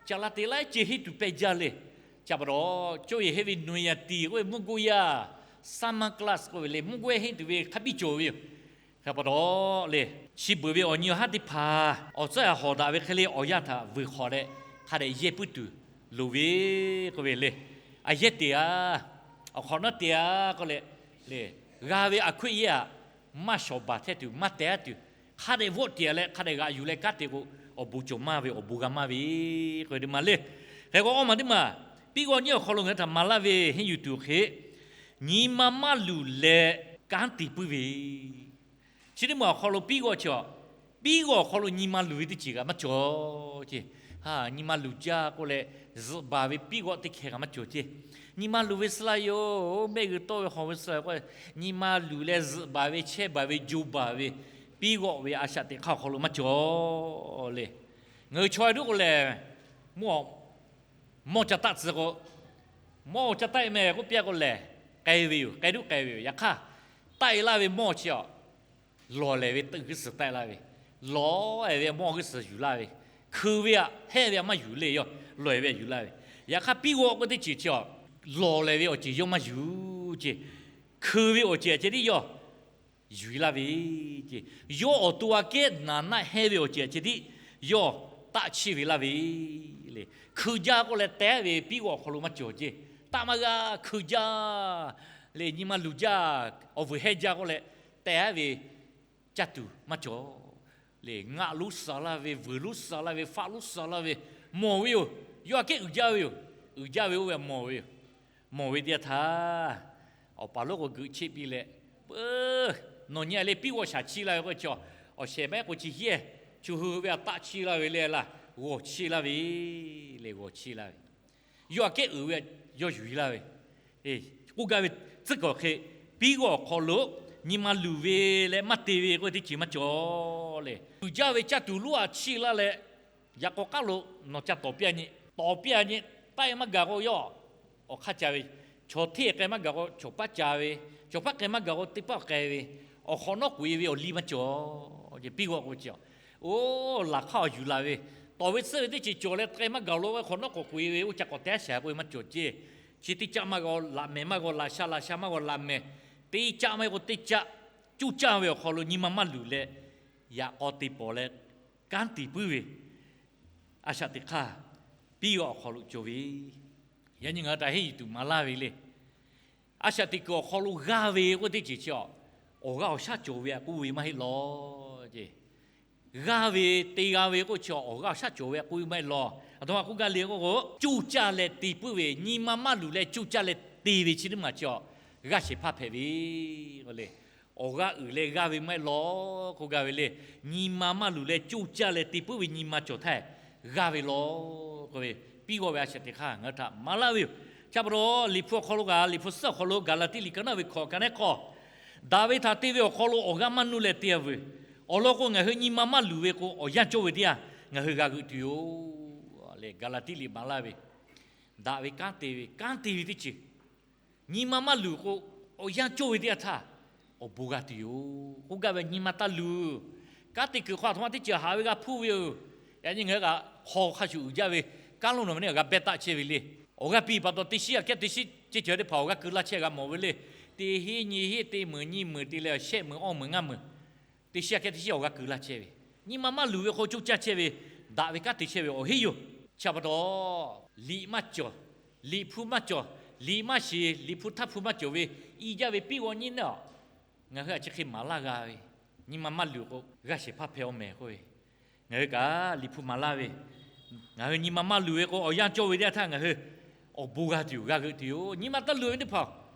caˍ laˇ te laiˉ ceuˬ henˇ tuˬ pehˇ jaˇ le. Chi pa taw, cawˇ yehˬ henˇ ve นวย yaˇ tiˍ k'oˆ ve mvuhˇ goˇ yaˇ, summer class k'oˆ ve le, mvuhˇ goˇ yaˇ henˇ tuˬ ve hk'a biˇ cawˬ ve yoˬ. Hk'e pa taw le, chi beuꞈ ve awˬ nyi awˬ haˉ teˇ hpaˍ awˬ tcuhˉ a hawˍ daꞈ ve hk'e le awˬ yanˇ htaꞈ vuiˬ hk'awꞈ leh hk'a dehꞈ yehˇ puiˉ tuˬ loˍ ve k'oˆ ve le. A yehˇ te-a, awˬ hk'awꞈ nawˉ te-a k'oˆ leh, le, g'a ve a hkoˆ yehˇ aꞈ, maˇ shawˍ baˬ htehˇ tuˬ, maˇ teh aˉ tuˬ, hk'a dehꞈ vawˆ te-a leh hk'a dehꞈ g'aꞈ yuˬ leh kanˉ te k'o, awˬ bon cawˬ maˇ ve, awˬ bon g'a maˇ ve k'oˆ ve teˇ ma le. Hk'e k'o, awˇ maˬ teˇ maˬ, piˇ g'awˆ nyiˇ awˬ hk'aw lo ngaˬ hui htaꞈ maˍ laˇ ve henˇ yuˬ tuˬ hk'e, nyi ma maˇ luˬ leh kanˉ te puiˉ ve Chi teˇ maˬ awˬ hk'aw lo piˇ g'awˆ chi, piˇ g'awˆ awˬ hk'aw lo nyi ma luˬ ve teˇ ceuˬ kaꞈ maˇ cawˬ ce. Nyi ma luˬ jaˇ k'oˆ leh, zuhꞈ baˬ ve piˇ g'awˆ teˇ hkeh kaꞈ maˇ cawˬ ce. Nyi ma luˬ ve suh la yoˬ, mehˆ g'uiˬ tawˆ ve hawˬ ve suh la k'o, nyi ma luˬ leh zuhꞈ baˬ ve, chehˇ baˬ ve, jo baˬ ve, piˇ g'awˆ ve a shaꞈ teꞈ hk'aˇ awˬ hk'aw lo maˇ cawˬ le. Ngaˬ hui chaw e duˉ k'o lehˬ, mvuhˇ mawˇ ca taˆ tcuh k'o, mawˇ ca taˆ e meh k'oˆ piˇ-a k'o lehˬ, k'ai ve yoˬ, k'ai duˉ k'ai ve yoˬ. Yaꞈ hk'aˇ, taˆ e laˇ ve mawˇ chi a, lawˬ lehˬ ve teˇ g'uˇ suhˍ taˆ e laˇ ve, lawˬ e ve mawˇ g'uˇ suhˍ yuˬ laˇ ve, hkui ve aꞈ hehˇ ve aꞈ maˇ yuˬ le yoˬ, lawˬ e ve aꞈ yuˬ laˇ ve. Yaꞈ hk'aˇ, piˇ g'awˆ k'oˆ teˇ ceuˬ chi a, lawˬ lehˬ ve awˬ ceuˬ yawˇ maˇ yuˬ ce, hkui ve awˬ ceuˬ aꞈ ceh tiˉ yawˇ yuˬ e laˇ ve ce. Yawˇ awˬ to aꞈ kehˉ naˍ naˆ hehˇ ve awˬ ceuˬ aꞈ ceh tiˉ yawˇ taˆ chiˇ ve laˇ ve le. Hkui jaˇ k'oˆ leh teh ve piˇ g'awˆ awˬ hk'aw lo maˇ cawˬ ce. Taˆ maˇ g'a, hkui jaˇ le, nyi ma luˬ jaˇ, awˬ vuiˬ hehˇ jaˇ k'oˆ leh teh ve caˇ tuˬ maˇ cawˬ le. Ngaˆ lonˉ suh laˇ ve, vuiˬ lonˉ suh laˇ ve, faˆ lonˉ suh laˇ ve, mawˬ ve yoˬ. Yawˇ aꞈ kehˉ uiˍ jaˇ ve yoˬ. Uiˍ jaˇ ve oˇ ve mawˬ ve yoˬ. Mawˬ ve teˇ yanˇ htaˇ, awˬ paˍ lonˉ k'o geuꞈ cheˆ piˇ leh, Peuˬ, nawˬ nyi a le piˇ g'awˆ shaˍ chiˇ laˇ ve k'oˆ chi, awˬ shehˍ maˇ heˆ k'o chi hiˉ, chu hui ve aꞈ taˆ chiˇ laˇ ve le laˇ, g'awˬ chiˇ laˇ ve le, g'awˬ chiˇ laˇ ve. Yawˇ aꞈ kehˉ uiˍ ve, yawˇ yuˬ e laˇ ve k'oˆ gaˇ ve tcuhˉ kuiˬ hk'e, piˇ g'awˆ awˬ hk'aw lo nyi ma luˬ ve leh maˇ te ve k'oˆ ve teˇ ceuˬ maˇ cawˬ le. Uiˍ jaˇ ve caˇ tuˬ lonˉ aꞈ chiˇ laˇ leh, yaꞈ k'aw k'aˉ lo nawˬ ca tawˍ piˇ a nyi, tawˍ piˇ a nyi, taˆ e maˇ gaˬ k'o yawˇ awˬ hk'aˇ ca ve, chaw hteˇ k'ai maˇ gaˬ k'o chaw paˉ ca ve, chaw paˉ k'ai maˇ gaˬ k'o teˇ paˉ k'ai ve, awˬ hk'awꞈ nawˉ k'oꞈ e ve awˬ liˇ maˇ cawˬ. Piˇ g'awˆ k'o chi, oˇ laꞈ hk'aˇ awˬ yuˬ laˬ ve, tawˍ ve tsuhˇ ve teˇ ceuˬ cawˬ leh k'ai maˇ gaˬ lo ve hk'awꞈ nawˉ k'oꞈ k'oꞈ e ve oˇ ca k'awꞈ te a shaˍ k'oˆ ve maˇ cawˬ ceˇ. Chi teˇ caˆ maˇ g'a, laꞈ mehˍ maˇ g'a, laꞈ sha laꞈ sha maˇ g'a, laꞈ mehˍ teˇ caˆ maˇ g'a k'o teˇ caˆ, cuˇ caˇ ve awˬ hk'aw lo nyi ma maˇ luˬ leh, yaꞈ k'aw te pawˍ leh kanˉ te puiˉ ve a shaꞈ teꞈ hk'aˇ, piˇ g'awˆ awˬ hk'aw lo cawˬ ve. Yaꞈ nyi ngaˬ hui htaꞈ henˇ yuˬ tuˬ maˍ laˇ ve le. A shaꞈ teꞈ kuiˬ awˬ hk'aw lo g'aˇ ve k'oˆ teˇ ceuˬ chi, awˬ g'aˇ awˬ shaˉ cawˬ ve aꞈ k'oˆ ve maˇ heˆ law ceˇ. G'aˇ ve, te g'a ve k'oˆ chi awˬ g'aˇ awˬ shaˉ cawˬ ve aꞈ k'oˆ ve maˇ heˆ law. Aˬ htoꞈ ma k'oˆ gaˇ le k'oˆ k'o, cuˇ caˇ leh te puiˉ ve, nyi ma maˇ luˬ leh cuˇ caˇ leh te ve chi teˇ maˬ chi g'aˇ shehˍ hpaˇ hpehꞈ ve k'o le. Awˬ g'aˇ uiˍ leh g'aˇ ve maˇ heˆ law k'oˆ gaˇ ve le. Nyi ma maˇ luˬ leh cuˇ caˇ leh te puiˉ ve nyi ma cawˬ htaˇ g'aˇ ve law k'oˆ ve, piˇ g'awˆ ve a shaꞈ teꞈ hk'aˇ ngaˬ hui htaꞈ maˍ laˇ ve yoˬ. Chi pa taw, Liꞈ hpu awˬ hk'aw lo kaꞈ, Liꞈ hpu suhˉ awˬ hk'aw lo Gaˍlaˍtiˆ liꞈ ka naˉ ve hkawꞈ ka nehˉ k'awˇ, daꞈ ve htaꞈ te ve awˬ hk'aw lo awˬ g'aˇ maˇ nuˇ leh te a veuˬ. Awˬ lawn k'o, ngaˬ hui nyi ma maˇ luˬ ve k'o, awˬ yanˇ cawˇ ve teˇ yanˇ ngaˬ hui g'a g'euꞈ tuˬ yoˬ. Leh Gaˍlaˍtiˆ liꞈ maˍ laˇ ve, daꞈ ve kanˉ te ve, kanˉ te ve teˇ ceuˬ, nyi ma maˇ luˬ k'o, awˬ yanˇ cawˇ ve teˇ yanˇ htaˇ awˬ bon g'a tuˬ yoˬ k'oˆ gaˇ ve. Nyi ma taˇ luˬ. Kanˉ te kuiˬ hk'aw aˬ htoꞈ ma teˇ ceuˬ haꞈ ve g'a hpuˇ ve yoˬ. Yaꞈ nyi ngaˬ hui kaꞈ hk'aw hk'a shuˍ uiˍ jaˇ ve, kanˉ lonˉ nawˬ ve neˇ g'a beh taˆ chehˇ ve le. Awˬ g'aˇ piˇ pa taw, teˇ shiˉ aꞈ kehˉ teˇ shiˉ ceˇ cawˬ teˇ hpaˍ awˬ g'aˇ keu laˇ chehˇ g'a mawˬ ve le. Teˇ hinˉ nyiˇ hinˉ teˇ meunˍ nyiˇ meunˍ te leh shehˆ meunˍ awˇ meunˍ ngaˇ meunˍ, teˇ shiˉ aꞈ kehˉ teˇ shiˉ awˬ g'aˇ keu laˇ chehˇ ve, nyi ma maˇ luˬ ve hk'aw coˇ caˇ chehˇ ve, daꞈ ve kanˉ te chehˇ ve awˬ heˆ yoˬ. Chi pa taw, liꞈ maˇ cawˬ, liꞈ hpu maˇ cawˬ, liꞈ maˇ shiˍ, liꞈ hpu htaˇ hpu maˇ cawˬ ve, i jaˇ ve piˇ g'awˆ nyiˇ naˇ aˬ, ngaˬ hui aꞈ chi hk'e maˍ laˇ g'a ve, nyi ma maˇ luˬ k'o g'aˇ shehˍ hpaˇ hpehꞈ awˬ mehˍ k'oˆ ve, ngaˬ hui kaꞈ liꞈ hpu maˍ laˇ ve, ngaˬ hui nyi ma maˇ luˬ ve k'o, awˬ yanˇ cawˇ ve teˇ yanˇ htaˇ ngaˬ hui awˬ bon g'a tuˬ yoˬ, g'a g'euꞈ tuˬ yoˬ. Nyi ma taˇ luˬ ve teˇ hpaˍ,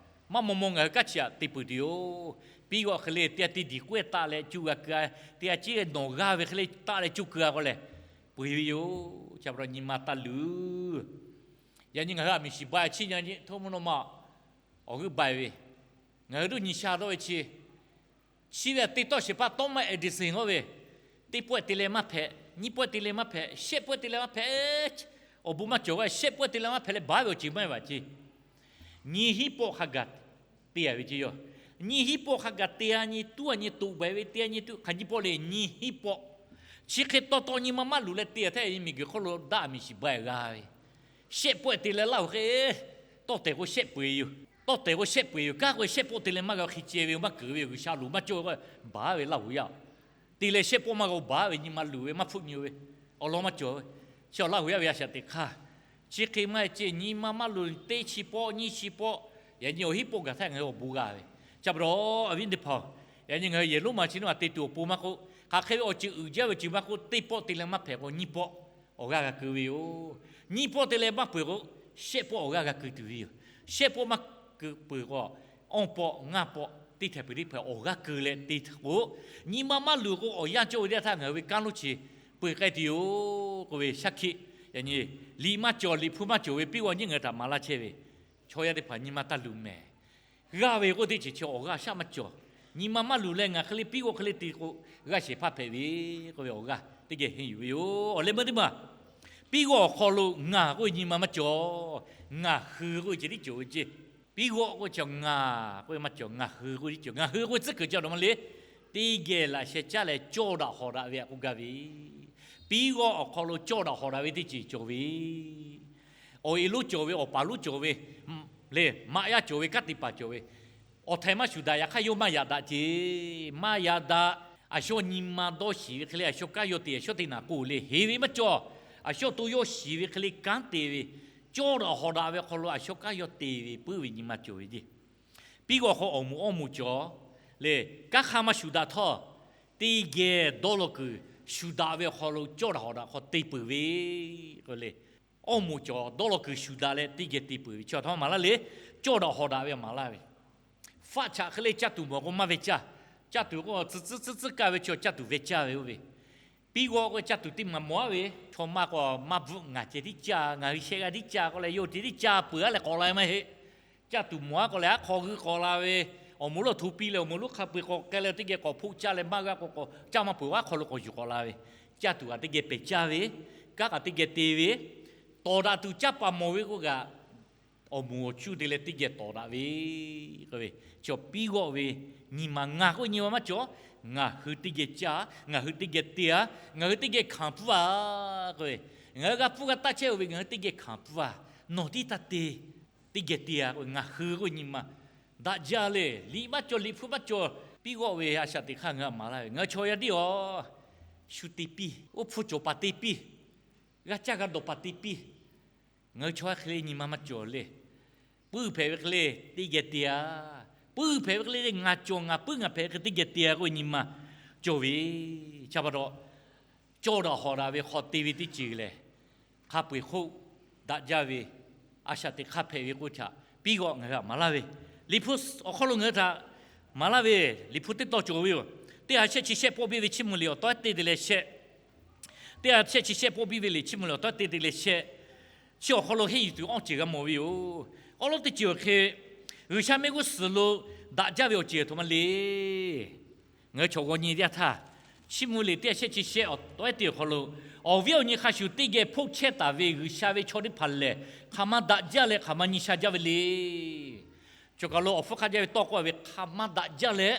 maˇ maw maw ngaˬ hui kanˉ chi aꞈ te peuˬ tuˬ yoˬ. Piˇ g'awˆ hk'e le teˇ g'aˇ teˇ diˬ k'awehˇ taˆ leh cuˇ g'a keu a, teˇ g'aˇ ciˉ nawˬ g'aˇ ve hk'e le taˆ leh cuˇ keu a k'o lehˬ, peu eˬ ve yoˬ. Chi pa taw nyi ma taˇ luˬ. Yaꞈ nyi ngaˬ hui aˬ miˍ shiˍ ba chiˇ nyi nyi htoˇ mvuhˇ naw ma awˬ g'euˆ baiˬ ve, ngaˬ hui tuˇ nyi sha dawˇ ve chi, chi ve aꞈ te tawˆ shehˍ hpaˇ Thomas Edison k'oˆ ve, teˇ pawehˇ te leh maˇ hpehꞈ, nyiˇ pawehˇ te leh maˇ hpehꞈ, shehˆ pawehˇ te leh maˇ hpehꞈ, awˬ bon maˇ cawˬ ve, shehˆ pawehˇ te leh maˇ hpehꞈ leh baˬ ve awˬ ceuˬ maˇ heˆ ve ce. Nyiˇ hinˉ pawˆ hk'a gaˬ te a ve ce yoˬ. Nyiˇ hinˉ pawˆ hk'a gaˬ te a nyi tuˉ a nyi toꞈ baiˬ ve te a nyi tuˬ hk'aˬ nyiˇ pawˆ le, nyiˇ hinˉ pawˆ. Chi hk'e taw taw nyi ma maˇ luˬ leh te a htaˇ, miˬguiˬ hk'oˆ lo daꞈ miˬ shiˍ ba g'a ve, shehˆ pawehˇ te leh laˇ hoꞈ hk'e, tawˇ tehˬ k'o shehˆ peu eˬ yoˬ. Tawˇ tehˬ k'o shehˆ peu eˬ yoˬ. Kanˉ k'o shehˆ pawˆ te leh maˇ g'a hk'e ceh ve, maˇ keunˍ ve yoˬ. G'uiˬsha loˍ maˇ cawˇ k'o baˬ ve laˇ hoꞈ yaˇ. Te leh shehˆ pawˆ maˇ g'a baˬ ve, nyi ma luˬ ve maˇ hpfuhˆ nyi ve awˬ lawn maˇ cawˬ ve. Chi awˬ laˇ hoꞈ yaˇ ve a shaꞈ teꞈ hk'aˇ, chi hk'e maˇ heˆ ce. Nyi ma maˇ luˬ teˇ chi pawˆ nyiˇ chi pawˆ, yaꞈ nyi awˬ hinˉ pawˆ gaˬ htaˇ ngaˬ hui awˬ bon g'a ve. Chi pa taw, awˬ viˉ teˇ hpaˍ-oˬ, yaꞈ nyi ngaˬ hui yehˬ lonˉ ma chi teˇ ma te tuˬ awˬ pon maˇ k'oˆ, hk'aˬ hk'e ve awˬ ceuˬ uiˍ jaˇ ve ceuˬ maˇ k'oˆ, teˇ pawˆ te leh maˇ hpehꞈ k'o nyiˇ pawˆ awˬ g'aˇ g'a keu ve yoˬ. Nyiˇ pawˆ te leh maˇ peuˬ k'o, shehˆ pawˆ awˬ g'aˇ g'a keu tuˬ ve yoˬ. Shehˆ pawˆ maˇ keu peuˬ k'o, awˇ pawˆ ngaˇ pawˆ teˇ htaiˍ peuˬ teˇ hpaˍ awˬ g'aˇ keu leh te k'o, nyi ma maˇ luˬ k'o awˬ yanˇ cawˇ ve teˇ htaˇ ngaˬ hui ve kanˉ lonˉ chi peu eˬ k'ai tuˬ yoˬ k'oˆ ve shaˉ hkiˆ. Yaꞈ nyi liꞈ maˇ cawˬ, liꞈ hpu maˇ cawˬ ve piˇ g'awˆ nyiˇ ngaˬ hui htaꞈ maˍ laˇ chehˇ ve, chaw yaˇ teˇ hpaˍ nyi ma taˇ luˬ mehˍ. G'aˇ ve k'oˆ teˇ ceuˬ chi awˬ g'aˇ shaˉ maˇ cawˬ. Nyi ma maˇ luˬ leh ngaˬ hk'e le piˇ g'awˆ hk'e le te k'o, g'aˇ shehˍ hpaˇ hpehꞈ ve k'oˆ ve awˬ g'aˇ teˇ geh henˇ yuˬ ve yoˬ. Awˬ leh meuˇ teˇ maˬ, piˇ g'awˆ awˬ hk'aw lo ngaˬ k'oˆ ve nyi ma maˇ cawˬ. Ngaˬ hui k'oˆ ve ceh tiˉ cawˬ ve ce. Piˇ g'awˆ k'oˆ chi ngaˬ k'oˆ ve maˇ cawˬ, ngaˬ hui k'oˆ ve tiˉ cawˬ. Ngaˬ hui k'oˆ ve tcuhˉ kuiˬ ca dawˬ maˇ le. Teˇ geh laꞈ sheh caˇ leh cawˇ daꞈ hawˍ daꞈ ve aꞈ k'oˆ gaˇ ve, piˇ g'awˆ awˬ hk'aw lo cawˇ daꞈ hawˍ daꞈ ve teˇ ceuˬ cawˬ ve, awˬ e lonˉ cawˬ ve, awˬ paˍ lonˉ cawˬ ve, leh maꞈ yaˇ cawˬ ve, kanˉ te paˍ cawˬ ve, awˬ htaiˍ maˇ shuˍ daꞈ. Yaꞈ hk'aˇ yawˇ maˇ yaꞈ daꞈ ce. Maˇ yaꞈ daꞈ. A shawˉ nyi ma dawˇ shiˍ ve hk'e le a shawˉ kanˉ yawˇ te, a shawˉ teˇ naˍ k'oˆ le, heˍ ve maˇ cawˬ. A shawˉ to yawˇ shiˍ ve hk'e le kanˉ te ve, cawˇ daꞈ hawˍ daꞈ ve awˬ hk'aw lo a shawˉ kanˉ yawˇ te ve puiˉ ve nyi ma cawˬ ve ce. Piˇ g'awˆ hk'aw awˬ moˍ awˇ moˍ cawˬ leh, kanˉ hk'aˇ maˇ shuˍ daꞈ htawˇ, teˇ geh dawˇ law kuiˬ shuˍ daꞈ ve awˬ hk'aw lo cawˇ daꞈ hawˍ daꞈ hk'aw te peuˬ ve k'o le. awˇ moˍ cawˬ dawˇ law kuiˬ shuˍ daꞈ leh teˇ geh te peuˬ ve chi a htaꞈ maˍ laˇ le. Cawˇ daꞈ hawˍ daꞈ ve maˍ laˇ ve, faˆ chaꞈ hk'e le caˇ tuˬ mawˬ k'o maˇ ve caˇ. Caˇ tuˬ k'o tcuh tcuhˉ tcuhˉ tcuhˉ kaˇ ve chaw caˇ tuˬ ve caˇ ve oˇ ve. Piˇ g'awˆ k'o caˇ tuˬ teˇ maˬ mawˬ aˉ ve, chaw maˇ k'o maˇ bvuhˆ ngaˬ ceh tiˉ caˇ, ngaˬ hui shehˆ g'aˇ tiˉ caˇ k'oˆ leh yawˇ ceh tiˉ caˇ peuˬ aˉ leh k'awꞈ la maˇ heˆ. Caˇ tuˬ mawˬ aˉ k'o leh aˉ hk'aw g'uiˇ k'awꞈ la ve, awˬ moˍ lonˉ hto piˇ leh awˬ moˍ lonˉ hk'a peu-eˬ k'awꞈ k'ai leh teˇ geh k'awꞈ hpoˆ caˇ leh maˇ g'a k'o k'awꞈ caˇ maˇ peuˬ aˉ hk'aw lo k'awꞈ yuˬ k'awꞈ la ve. Caˇ tuˬ kaꞈ teˇ geh pehˬ caˇ ve, kanˉ kaꞈ teˇ geh te ve, tawˍ daꞈ tuˬ caˇ paˍ mawˬ ve k'o kaꞈ, awˬ moˍ awˬ cuˇ te leh teˇ geh tawˍ daꞈ ve, k'oˆ ve, chaw piˇ g'awˆ ve nyi ma ngaˬ k'oˆ nyi ma maˇ cawˬ. Ngaˬ hui teˇ geh caˇ, ngaˬ hui teˇ geh te-a, ngaˬ hui teˇ geh hkanˍ pfuhˇ-a, k'oˆ ve, ngaˬ hui g'a pfuhˇ g'a taˇ chehˇ-oˬ ve ngaˬ hui teˇ geh hkanˍ pfuhˇ-a, nawˬ tiˉ taˇ te, teˇ geh te-a k'o ngaˬ hui k'oˆ nyi ma daꞈ jaˇ le. Liꞈ maˇ cawˬ, liꞈ hpu maˇ cawˬ, piˇ g'awˆ ve a shaꞈ teꞈ hk'aˇ ngaˬ hui maˍ laˇ ve, ngaˬ hui chaw yaˇ tiˉ-a, shu te piˇ, oˇ hpfuhˇ cawˬ paˍ te piˇ, g'a caˇ g'a dawˬ paˍ te piˇ. Ngaˬ hui chaw yaˇ hk'e le nyi ma maˇ cawˬ le. Puiˉ hpehꞈ ve hk'e le teˇ geh te-a. Puiˉ hpehꞈ ve hk'e le ngaˬ cawˬ ngaˬ puiˉ ngaˬ hpehꞈ hk'e teˇ geh te-a k'oˆ nyi ma cawˬ ve. Chi pa taw, cawˇ daꞈ hawˍ daꞈ ve hk'aw te ve teˇ ceuˬ lehˬ, hk'a peu-eˬ hk'oˆ daꞈ jaˇ ve, a shaꞈ teꞈ hk'aˇ hpehꞈ ve k'oˆ htaꞈ piˇ g'awˆ ngaˬ hui maˍ laˇ ve. Liꞈ hpu awˬ hk'aw lo ngaˬ hui htaꞈ maˍ laˇ ve, liꞈ hpu teˇ tawn cawˬ ve yoˬ. Teˇ ha shehˆ chi shehˆ pawˆ biˇ ve Chiˇ mvuh liꞈ awˬ tawˉ teˇ te leh shehˆ. Teˇ ha shehˆ chi shehˆ pawˆ biˇ ve liꞈ Chiˇ mvuh liꞈ awˬ tawˉ teˇ te leh shehˆ. Chi awˬ hk'aw lo henˇ yuˬ tuˬ awˇ ceuˬ g'a mawˬ ve yoˬ. Awˉ lawˉ teˇ ceuˬ awˬ hk'e, G'uiˬsha mehˆ g'uˇ suhˍ lo daꞈ jaˇ ve awˬ ceuˬ aˬ htoꞈ ma le. Ngaˬ hui chaw g'aw nyi teˇ yanˇ htaˇ, Chiˇ mvuh liꞈ teˇ ha shehˆ chi shehˆ awˬ tawˉ ehˉ teˇ awˬ hk'aw lo, awˬ viˉ awˬ nyi hk'a shuˍ teˇ geh hpoˆ chehˇ taˍ ve G'uiˬsha ve chaw teˇ hpaˍ lehˬ, hk'aˬ ma daꞈ jaˇ leh hk'aˬ ma nyi sha jaˇ ve le. Choˬ kaˬ lo awˬ hpfuhˇ hk'aˆ jaˇ ve tawˇ k'oˆ ve hk'aˬ ma daꞈ jaˇ leh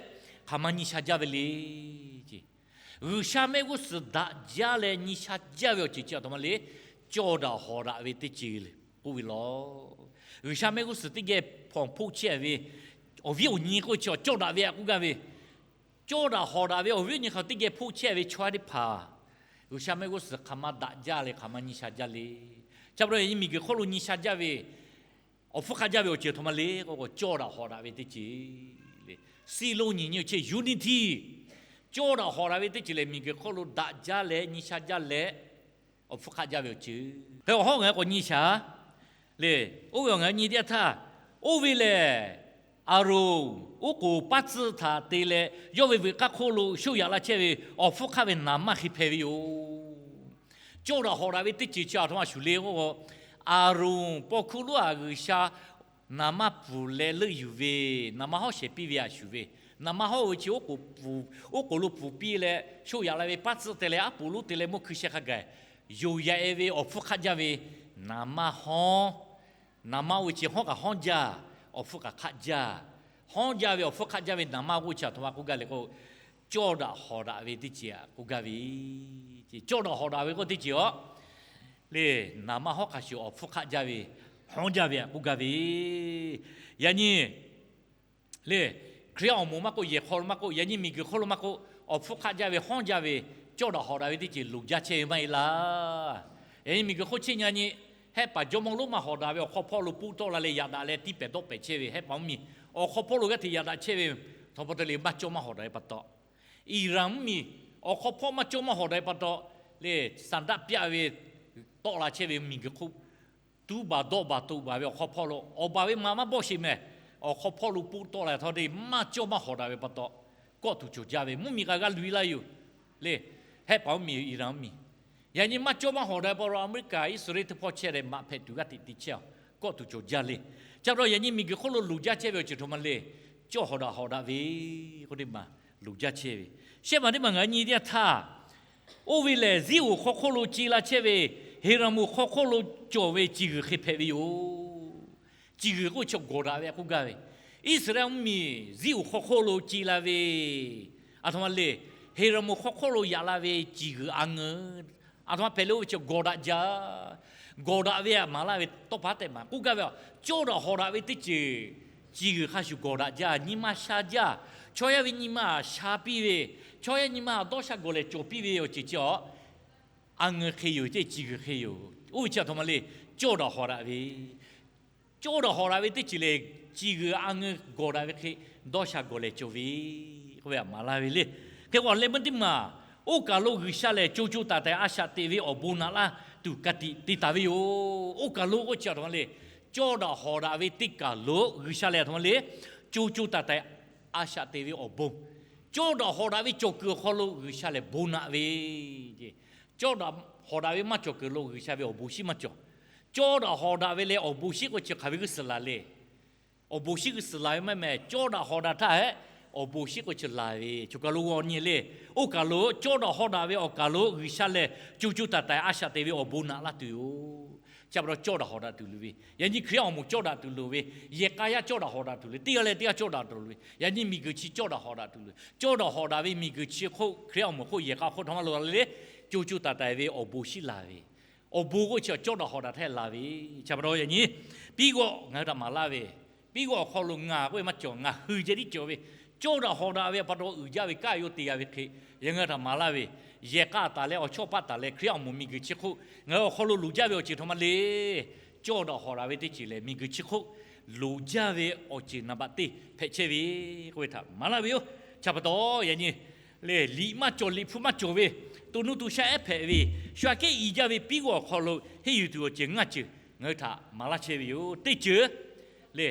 hk'aˬ ma nyi sha jaˇ ve le. G'uiˬsha mehˆ g'uˇ suhˍ daꞈ jaˇ leh nyi sha jaˇ ve awˬ ceuˬ chi aˬ htoꞈ ma le. Cawˇ daꞈ hawˍ daꞈ ve teˇ ceuˬ k'oˆ ve law. G'uiˬsha mehˆ g'uˇ suhˍ teˇ geh hpawnˬ hpoˆ chehˇ ve awˬ viˉ awˬ nyi k'oˆ chi cawˇ daꞈ ve aꞈ k'oˆ gaˇ ve, cawˇ daꞈ hawˍ daꞈ ve awˬ viˉ awˬ nyi hk'a teˇ geh hpoˆ chehˇ ve chaw yaˇ teˇ hpaˍ, G'uiˬsha mehˆ g'uˇ suhˍ hk'aˬ ma daꞈ jaˇ leh hk'aˬ ma nyi sha jaˇ le. Chi pa taw yaꞈ nyi miˬguiˬ hk'oˆ lo nyi sha jaˇ ve, awˬ hpfuhˇ hk'aˆ jaˇ ve awˬ ceuˬ aˬ htoꞈ ma le k'o, cawˇ daꞈ hawˍ daꞈ ve teˇ ceuˬ le. Siˉ lonˉ nyi nyi chi unity, cawˇ daꞈ hawˍ daꞈ ve teˇ ceuˬ lehˬ, miˬguiˬ hk'oˆ lo daꞈ jaˇ leh nyi sha jaˇ leh awˬ hpfuhˇ hk'aˆ jaˇ ve awˬ ceuˬ. Hk'e awˬ hawˉ ngaˬ hui k'awꞈ nyi shaˍ le. Oˇ ve awˬ ngaˬ hui nyi teˇ yanˇ htaˇ, oˇ ve lehˬ, Aˍronˍ oˉ k'oˍ paˉ tcuhˆ htaꞈ te leh yawˇ ve veuꞈ k'aˇ hk'oˆ lo shoˆ yaꞈ la chehˇ ve awˬ hpfuhˇ hk'aˆ ve naˍ manˇ hk'e hpehꞈ ve yoˬ. Cawˇ daꞈ hawˍ daꞈ ve teˇ ceuˬ chi aˬ htoꞈ ma shuˍ le k'o, Aˍronˍ paw hkuˇ lonˉ aꞈ G'uiˬsha naˍ manˇ pfuhˍ leh leuˆ yuˬ ve, naˍ manˇ hawˉ shehˍ piˇ ve aꞈ shuˍ ve, naˍ manˇ hawˉ ve chi oˉ k'oˍ lo pfuhˍ piˇ leh shoˆ yaꞈ la ve paˉ tcuhˆ te leh aˉ poꞈ lonˉ te leh mawˇ hkui sheh hk'a gaˬ yonˍ yaꞈ-e ve awˬ hpfuhˇ hk'aˆ jaˇ ve naˍ manˇ hawˉ, naˍ manˇ oˇ ve chi hawˉ kaꞈ hawˉ jaˇ, awˬ hpfuhˇ kaꞈ hk'aˆ jaˇ, hawˉ jaˇ ve awˬ hpfuhˇ hk'aˆ jaˇ ve naˍ manˇ oˇ chi aˬ htoꞈ ma k'oˆ gaˇ le k'o, cawˇ daꞈ hawˍ daꞈ ve teˇ ceuˬ aꞈ k'oˆ gaˇ ve, cawˇ daꞈ hawˍ daꞈ ve k'oˆ teˇ ceuˬ aˬ le, naˍ manˇ hawˉ hk'a shuˍ awˬ hpfuhˇ hk'aˆ jaˇ ve, hawˉ jaˇ ve aꞈ k'oˆ gaˇ ve, yaꞈ nyi le, Hkriꞈ yaˇ awˬ moˍ maˇ k'oˆ, yehˬ hk'aw lo maˇ k'oˆ, yaꞈ nyi miˬguiˬ hk'oˆ lo maˇ k'oˆ, awˬ hpfuhˇ hk'aˆ jaˇ ve hawˉ jaˇ ve, cawˇ daꞈ hawˍ daꞈ ve teˇ ceuˬ loˍ jaˇ chehˇ ve maˇ heˆ laˇ. Yaꞈ nyi miˬguiˬ hk'oˆ chehˇ nyi nyi, Hehˆ paˍ jawˇmawˇ lonˉ maˇ hawˍ daꞈ ve awˬ hk'aw hpawˇ lo poˆ tawˆ la leh yaꞈ daꞈ leh tiˇ pehˍ dawˆ pehˍ chehˇ ve Hehˆ paˍ mvuhˇmiˬ, awˬ hk'aw hpawˇ lo g'aˇ hteꞈ yaꞈ daꞈ chehˇ ve, htawnˍ pa taw le maˇ cawˇ maˇ hawˍ daꞈ ve pa taw, Iˍraˍn mvuhˇmiˬ awˬ hk'aw hpawˇ maˇ cawˇ maˇ hawˍ daꞈ ve pa taw le, Saˍdaˆ pyaˆ ve tawˆ la chehˇ ve miˬguiˬ hk'oˆ tuˉ baˬ dawˆ baˬ toꞈ baˬ ve awˬ hk'aw hpawˇ lo awˬ baˬ ve maˍ maˇ bawˆ sheˍ mehˍ, awˬ hk'aw hpawˇ lo poˆ tawˆ la htawˇ te maˇ cawˇ maˇ hawˍ daꞈ ve pa taw, kawˆ tuˬ cawˬ jaˇ ve mvuhˇmiˬ kaꞈ g'a luˬ-e laˇ yoˬ le. Hehˆ paˍ mvuhˇmiˬ Iˍraˍn mvuhˇmiˬ, yaꞈ nyi maˇ cawˇ maˇ hawˍ daꞈ ve pa taw Aˍmeˍriˆkaˍ Iˉsaˍreˍlaˆ teˇ hpawˇ chehˇ leh maꞈ hpehꞈ tuˬ g'aˇ hteꞈ te chehˇ-a, kawˆ tuˬ cawˬ jaˇ le. Chi pa taw yaꞈ nyi miˬguiˬ hk'oˆ lo loˍ jaˇ chehˇ ve awˬ ceuˬ htoꞈ ma le, cawˇ hawˍ daꞈ hawˍ daꞈ ve k'oˆ teˇ maˬ loˍ jaˇ chehˇ ve, shehˆ maˬ teˇ maˬ ngaˬ hui nyi teˇ yanˇ htaˇ, oˇ ve lehˬ Ziˉonˍ hk'aw hk'oˆ lo ce la chehˇ ve, Heˍraˍmonˍ hk'aw hk'oˆ lo cawˬ ve ciˬ g'uiˬ hk'e hpehꞈ ve yoˬ. Ciˬ g'uiˬ k'oˆ chi gawˬ daꞈ ve k'oˆ gaˇ ve, Iˉsaˍreˍlaˆ mvuhˇmiˬ Ziˉonˍ hk'aw hk'oˆ lo ce la ve, aˬ htoꞈ ma le, Heˍraˍmonˍ hk'aw hk'oˆ lo yaꞈ la ve ciˬ g'uiˬ a ngeu, aˬ htoꞈ ma hpehꞈ le oˇ ve chi gawˬ daꞈ jaˇ. Gawˬ daꞈ ve aꞈ maˍ laˇ ve tawˇ pa tehꞈ maˍ k'oˆ gaˇ ve, cawˇ daꞈ hawˍ daꞈ ve teˇ ceuˬ, ciˬ g'uiˬ hk'a shuˍ gawˬ daꞈ jaˇ, nyi ma sha jaˇ, chaw yaˇ ve nyi ma sha piˇ ve, chaw yaˇ nyi ma dawˇ sha gawˬ lehˬ cawˬ piˇ ve awˬ ceuˬ chi aˬ, a ngeu hk'e yoˬ, ceˇ ciˬ g'uiˬ hk'e yoˬ. Oˇ ve chi aˬ htoꞈ ma le, cawˇ daꞈ hawˍ daꞈ ve, cawˇ daꞈ hawˍ daꞈ ve teˇ ceuˬ lehˬ, ciˬ g'uiˬ a ngeu gawˬ daꞈ ve hk'e dawˇ sha gawˬ lehˬ cawˬ ve k'oˆ ve aꞈ maˍ laˇ ve le. Hk'e k'o leh meuˇ teˇ maˬ, oˇ kaˬ lo G'uiˬsha lehˬ co co taiˍ taiˍ a shaꞈ teꞈ ve awˬ bon naꞈ laˇ tuˬ ka tiꞈ te taˍ ve yoˬ. Oˇ kaˬ lo k'oˆ chi a htoꞈ ma le. Cawˇ daꞈ hawˍ daꞈ ve teˇ kaˬ lo G'uiˬsha lehˬ a htoꞈ ma le, co co taiˍ taiˍ a shaꞈ te ve awˬ bon, cawˇ daꞈ hawˍ daꞈ ve cawˬ kuiˬ awˬ hk'aw lo G'uiˬsha lehˬ bon naꞈ ve, cawˇ daꞈ hawˍ daꞈ ve maˇ cawˬ kuiˬ lo G'uiˬsha ve awˬ bon shiˉ maˇ cawˬ. Cawˇ daꞈ hawˍ daꞈ ve leh awˬ bon shiˉ k'oˆ chi hk'aˬ ve g'uˇ suhˍ laˬ le. Awˬ bon shiˉ g'uˇ suhˍ laˬ ve maˇ mehˍ, cawˇ daꞈ hawˍ daꞈ htaˇ hehꞈ, awˬ bon shiˉ k'oˆ chi laˬ ve. Choˬ kaˬ lo g'aw nyi le. Oˇ kaˬ lo cawˇ daꞈ hawˍ daꞈ ve awˬ kaˬ lo G'uiˬsha lehˬ co co taiˍ taiˍ a shaꞈ te ve awˬ bon naꞈ laˇ tuˬ yoˬ. Chi pa taw cawˇ daꞈ hawˍ daꞈ tuˬ loˍ ve, yaꞈ nyi Hkriꞈ awˬ moˍ cawˇ daꞈ tuˬ loˍ ve, yehˬ k'a yaˇ cawˇ daꞈ hawˍ daꞈ tuˬ loˍ ve, teˇ g'aˇ leh teˇ g'aˇ cawˇ daꞈ tuˬ loˍ ve, yaꞈ nyi miˬguiˬ chi cawˇ daꞈ hawˍ daꞈ tuˬ loˍ ve, cawˇ daꞈ hawˍ daꞈ ve miˬguiˬ chi hk'oˆ Hkriꞈ awˬ moˍ hk'oˆ yehˬ k'a hk'oˆ htaꞈ maˇ lo le, co co taiˍ taiˍ ve awˬ bon shiˉ laˬ ve. Awˬ bon k'oˆ chi cawˇ daꞈ hawˍ daꞈ htaˇ laˬ ve. Chi pa taw yaꞈ nyi piˉ g'awˆ ngaˬ hui htaꞈ maˍ laˇ ve, piˉ g'awˆ awˬ hk'aw lo ngaˬ k'oˆ ve maˇ cawˬ, ngaˬ hui ceh tiˉ cawˬ ve, cawˇ daꞈ hawˍ daꞈ ve pa taw uiˍ jaˇ ve kanˉ yawˇ te g'a ve hk'e, yaꞈ ngaˬ hui htaꞈ maˍ laˇ ve, yehˬ k'a taˍ leh awˬ chawˇ paˆ taˍ leh Hkriꞈ awˬ moˍ miˬguiˬ chi hk'oˆ ngaˬ hui awˬ hk'aw lo loˍ jaˇ ve awˬ ceuˬ htaꞈ maˇ le, cawˇ daꞈ hawˍ daꞈ ve teˇ ceuˬ lehˬ miˬguiˬ chi hk'oˆ loˍ jaˇ ve awˬ ceuˬ naˍ baꞈ teˇ hpehꞈ chehˇ ve k'oˆ ve htaꞈ maˍ laˇ ve yoˬ. Chi pa taw yaꞈ nyi le, liꞈ maˇ cawˬ, liꞈ hpu maˇ cawˬ ve, to nuˇ to shaˆ ehˉ hpehꞈ ve, shu aꞈ kehˉ i jaˇ ve piˉ g'awˆ awˬ hk'aw lo henˇ yuˬ tuˬ awˬ ceuˬ ngaˇ ceuˬ ngaˬ hui htaꞈ maˍ laˇ chehˇ ve yoˬ. Teˇ ceuˬ le,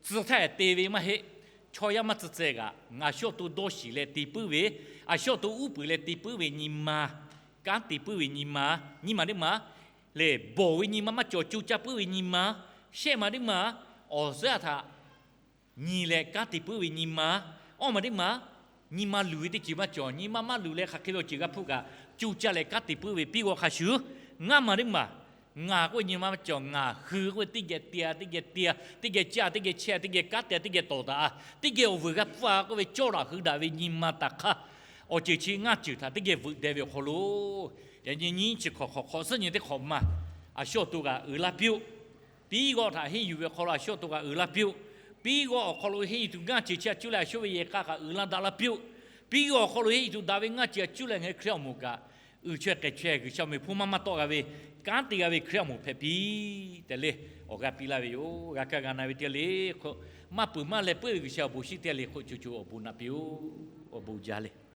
tcuh htaˇ te ve maˇ heˆ. Chaw yaˇ maˇ tcuh tcuh kaꞈ, a shawˇ to dawˇ shiˍ leh te puiˉ ve, a shawˇ to uˉ peunˍ leh te puiˉ ve nyi ma, kanˉ te puiˉ ve nyi ma, nyi ma teˇ ma le, bawˬ ve nyi ma maˇ cawˬ, co caˇ puiˉ ve nyi ma, shehˆ ma teˇ ma, awˬ suhˉ a htaꞈ nyi leh kanˉ te puiˉ ve nyi ma, awˇ ma teˇ ma, nyi ma luˬ ve teˇ ceuˬ maˇ cawˬ, nyi ma maˇ luˬ leh hk'aˬ hk'e ve awˬ ceuˬ g'a hpuˇ kaꞈ, co caˇ leh kanˉ te puiˉ ve piˉ g'awˆ hk'a shuˍ, ngaˇ ma teˇ ma, ngaˬ k'oˆ ve nyi ma maˇ cawˬ, ngaˬ hui k'oˆ ve teˇ geh te-a, teˇ geh te-a, teˇ geh caˇ, teˇ geh chehˇ, teˇ geh kanˉ te-a, teˇ geh tawˍ daꞈ-a, teˇ geh awˬ vuiˬ g'a pfuhˇ-a k'oˆ ve cawˇ daꞈ hui daꞈ ve nyi ma taˍ hk'aˇ, awˬ ceuˬ chi ngaˇ ceuˬ htaꞈ teˇ geh veuꞈ deh ve awˬ hk'aw lo, yaꞈ nyi nyiˇ chi hk'awꞈ hk'awꞈ hk'awꞈ suhˉ nyi teˇ hk'awꞈ ma, a shawˇ to kaꞈ uiˍ laˇ piˇ-oˆ. Piˉ g'awˆ htaꞈ henˇ yuˬ ve awˬ hk'aw lo a shawˇ to kaꞈ uiˍ laˇ piˇ-oˆ. Piˉ g'awˆ awˬ hk'aw lo henˇ yuˬ tuˬ ngaˇ ceuˬ chi a cuˇ leh a shawˇ ve yehˬ k'a kaꞈ uiˍ laˇ daꞈ laˇ piˇ-oˆ. Piˉ g'awˆ awˬ hk'aw lo henˇ yuˬ tuˬ daꞈ ve ngaˇ ceuˬ a cuˇ leh ngaˬ hui Hkriꞈ awˬ moˍ kaꞈ, uiˍ chaweh k'ai chaweh G'uiˬsha awˬ meꞈ hpon maˇ maˇ tawˆ g'a ve, kanˉ te g'a ve Hkriꞈ awˬ moˍ hpehꞈ piˇ tehꞈ le, awˬ g'aˇ piˇ laˇ ve yoˬ. G'a kaˇ g'a na ve teˇ g'aˇ le hk'oˆ, maˇ peuˬ maˇ leh puiˉ ve G'uiˬsha awˬ bon shiˉ teˇ g'aˇ le hk'oˆ co co awˬ bon naꞈ piˇ-oˆ. Awˬ bon jaˇ le.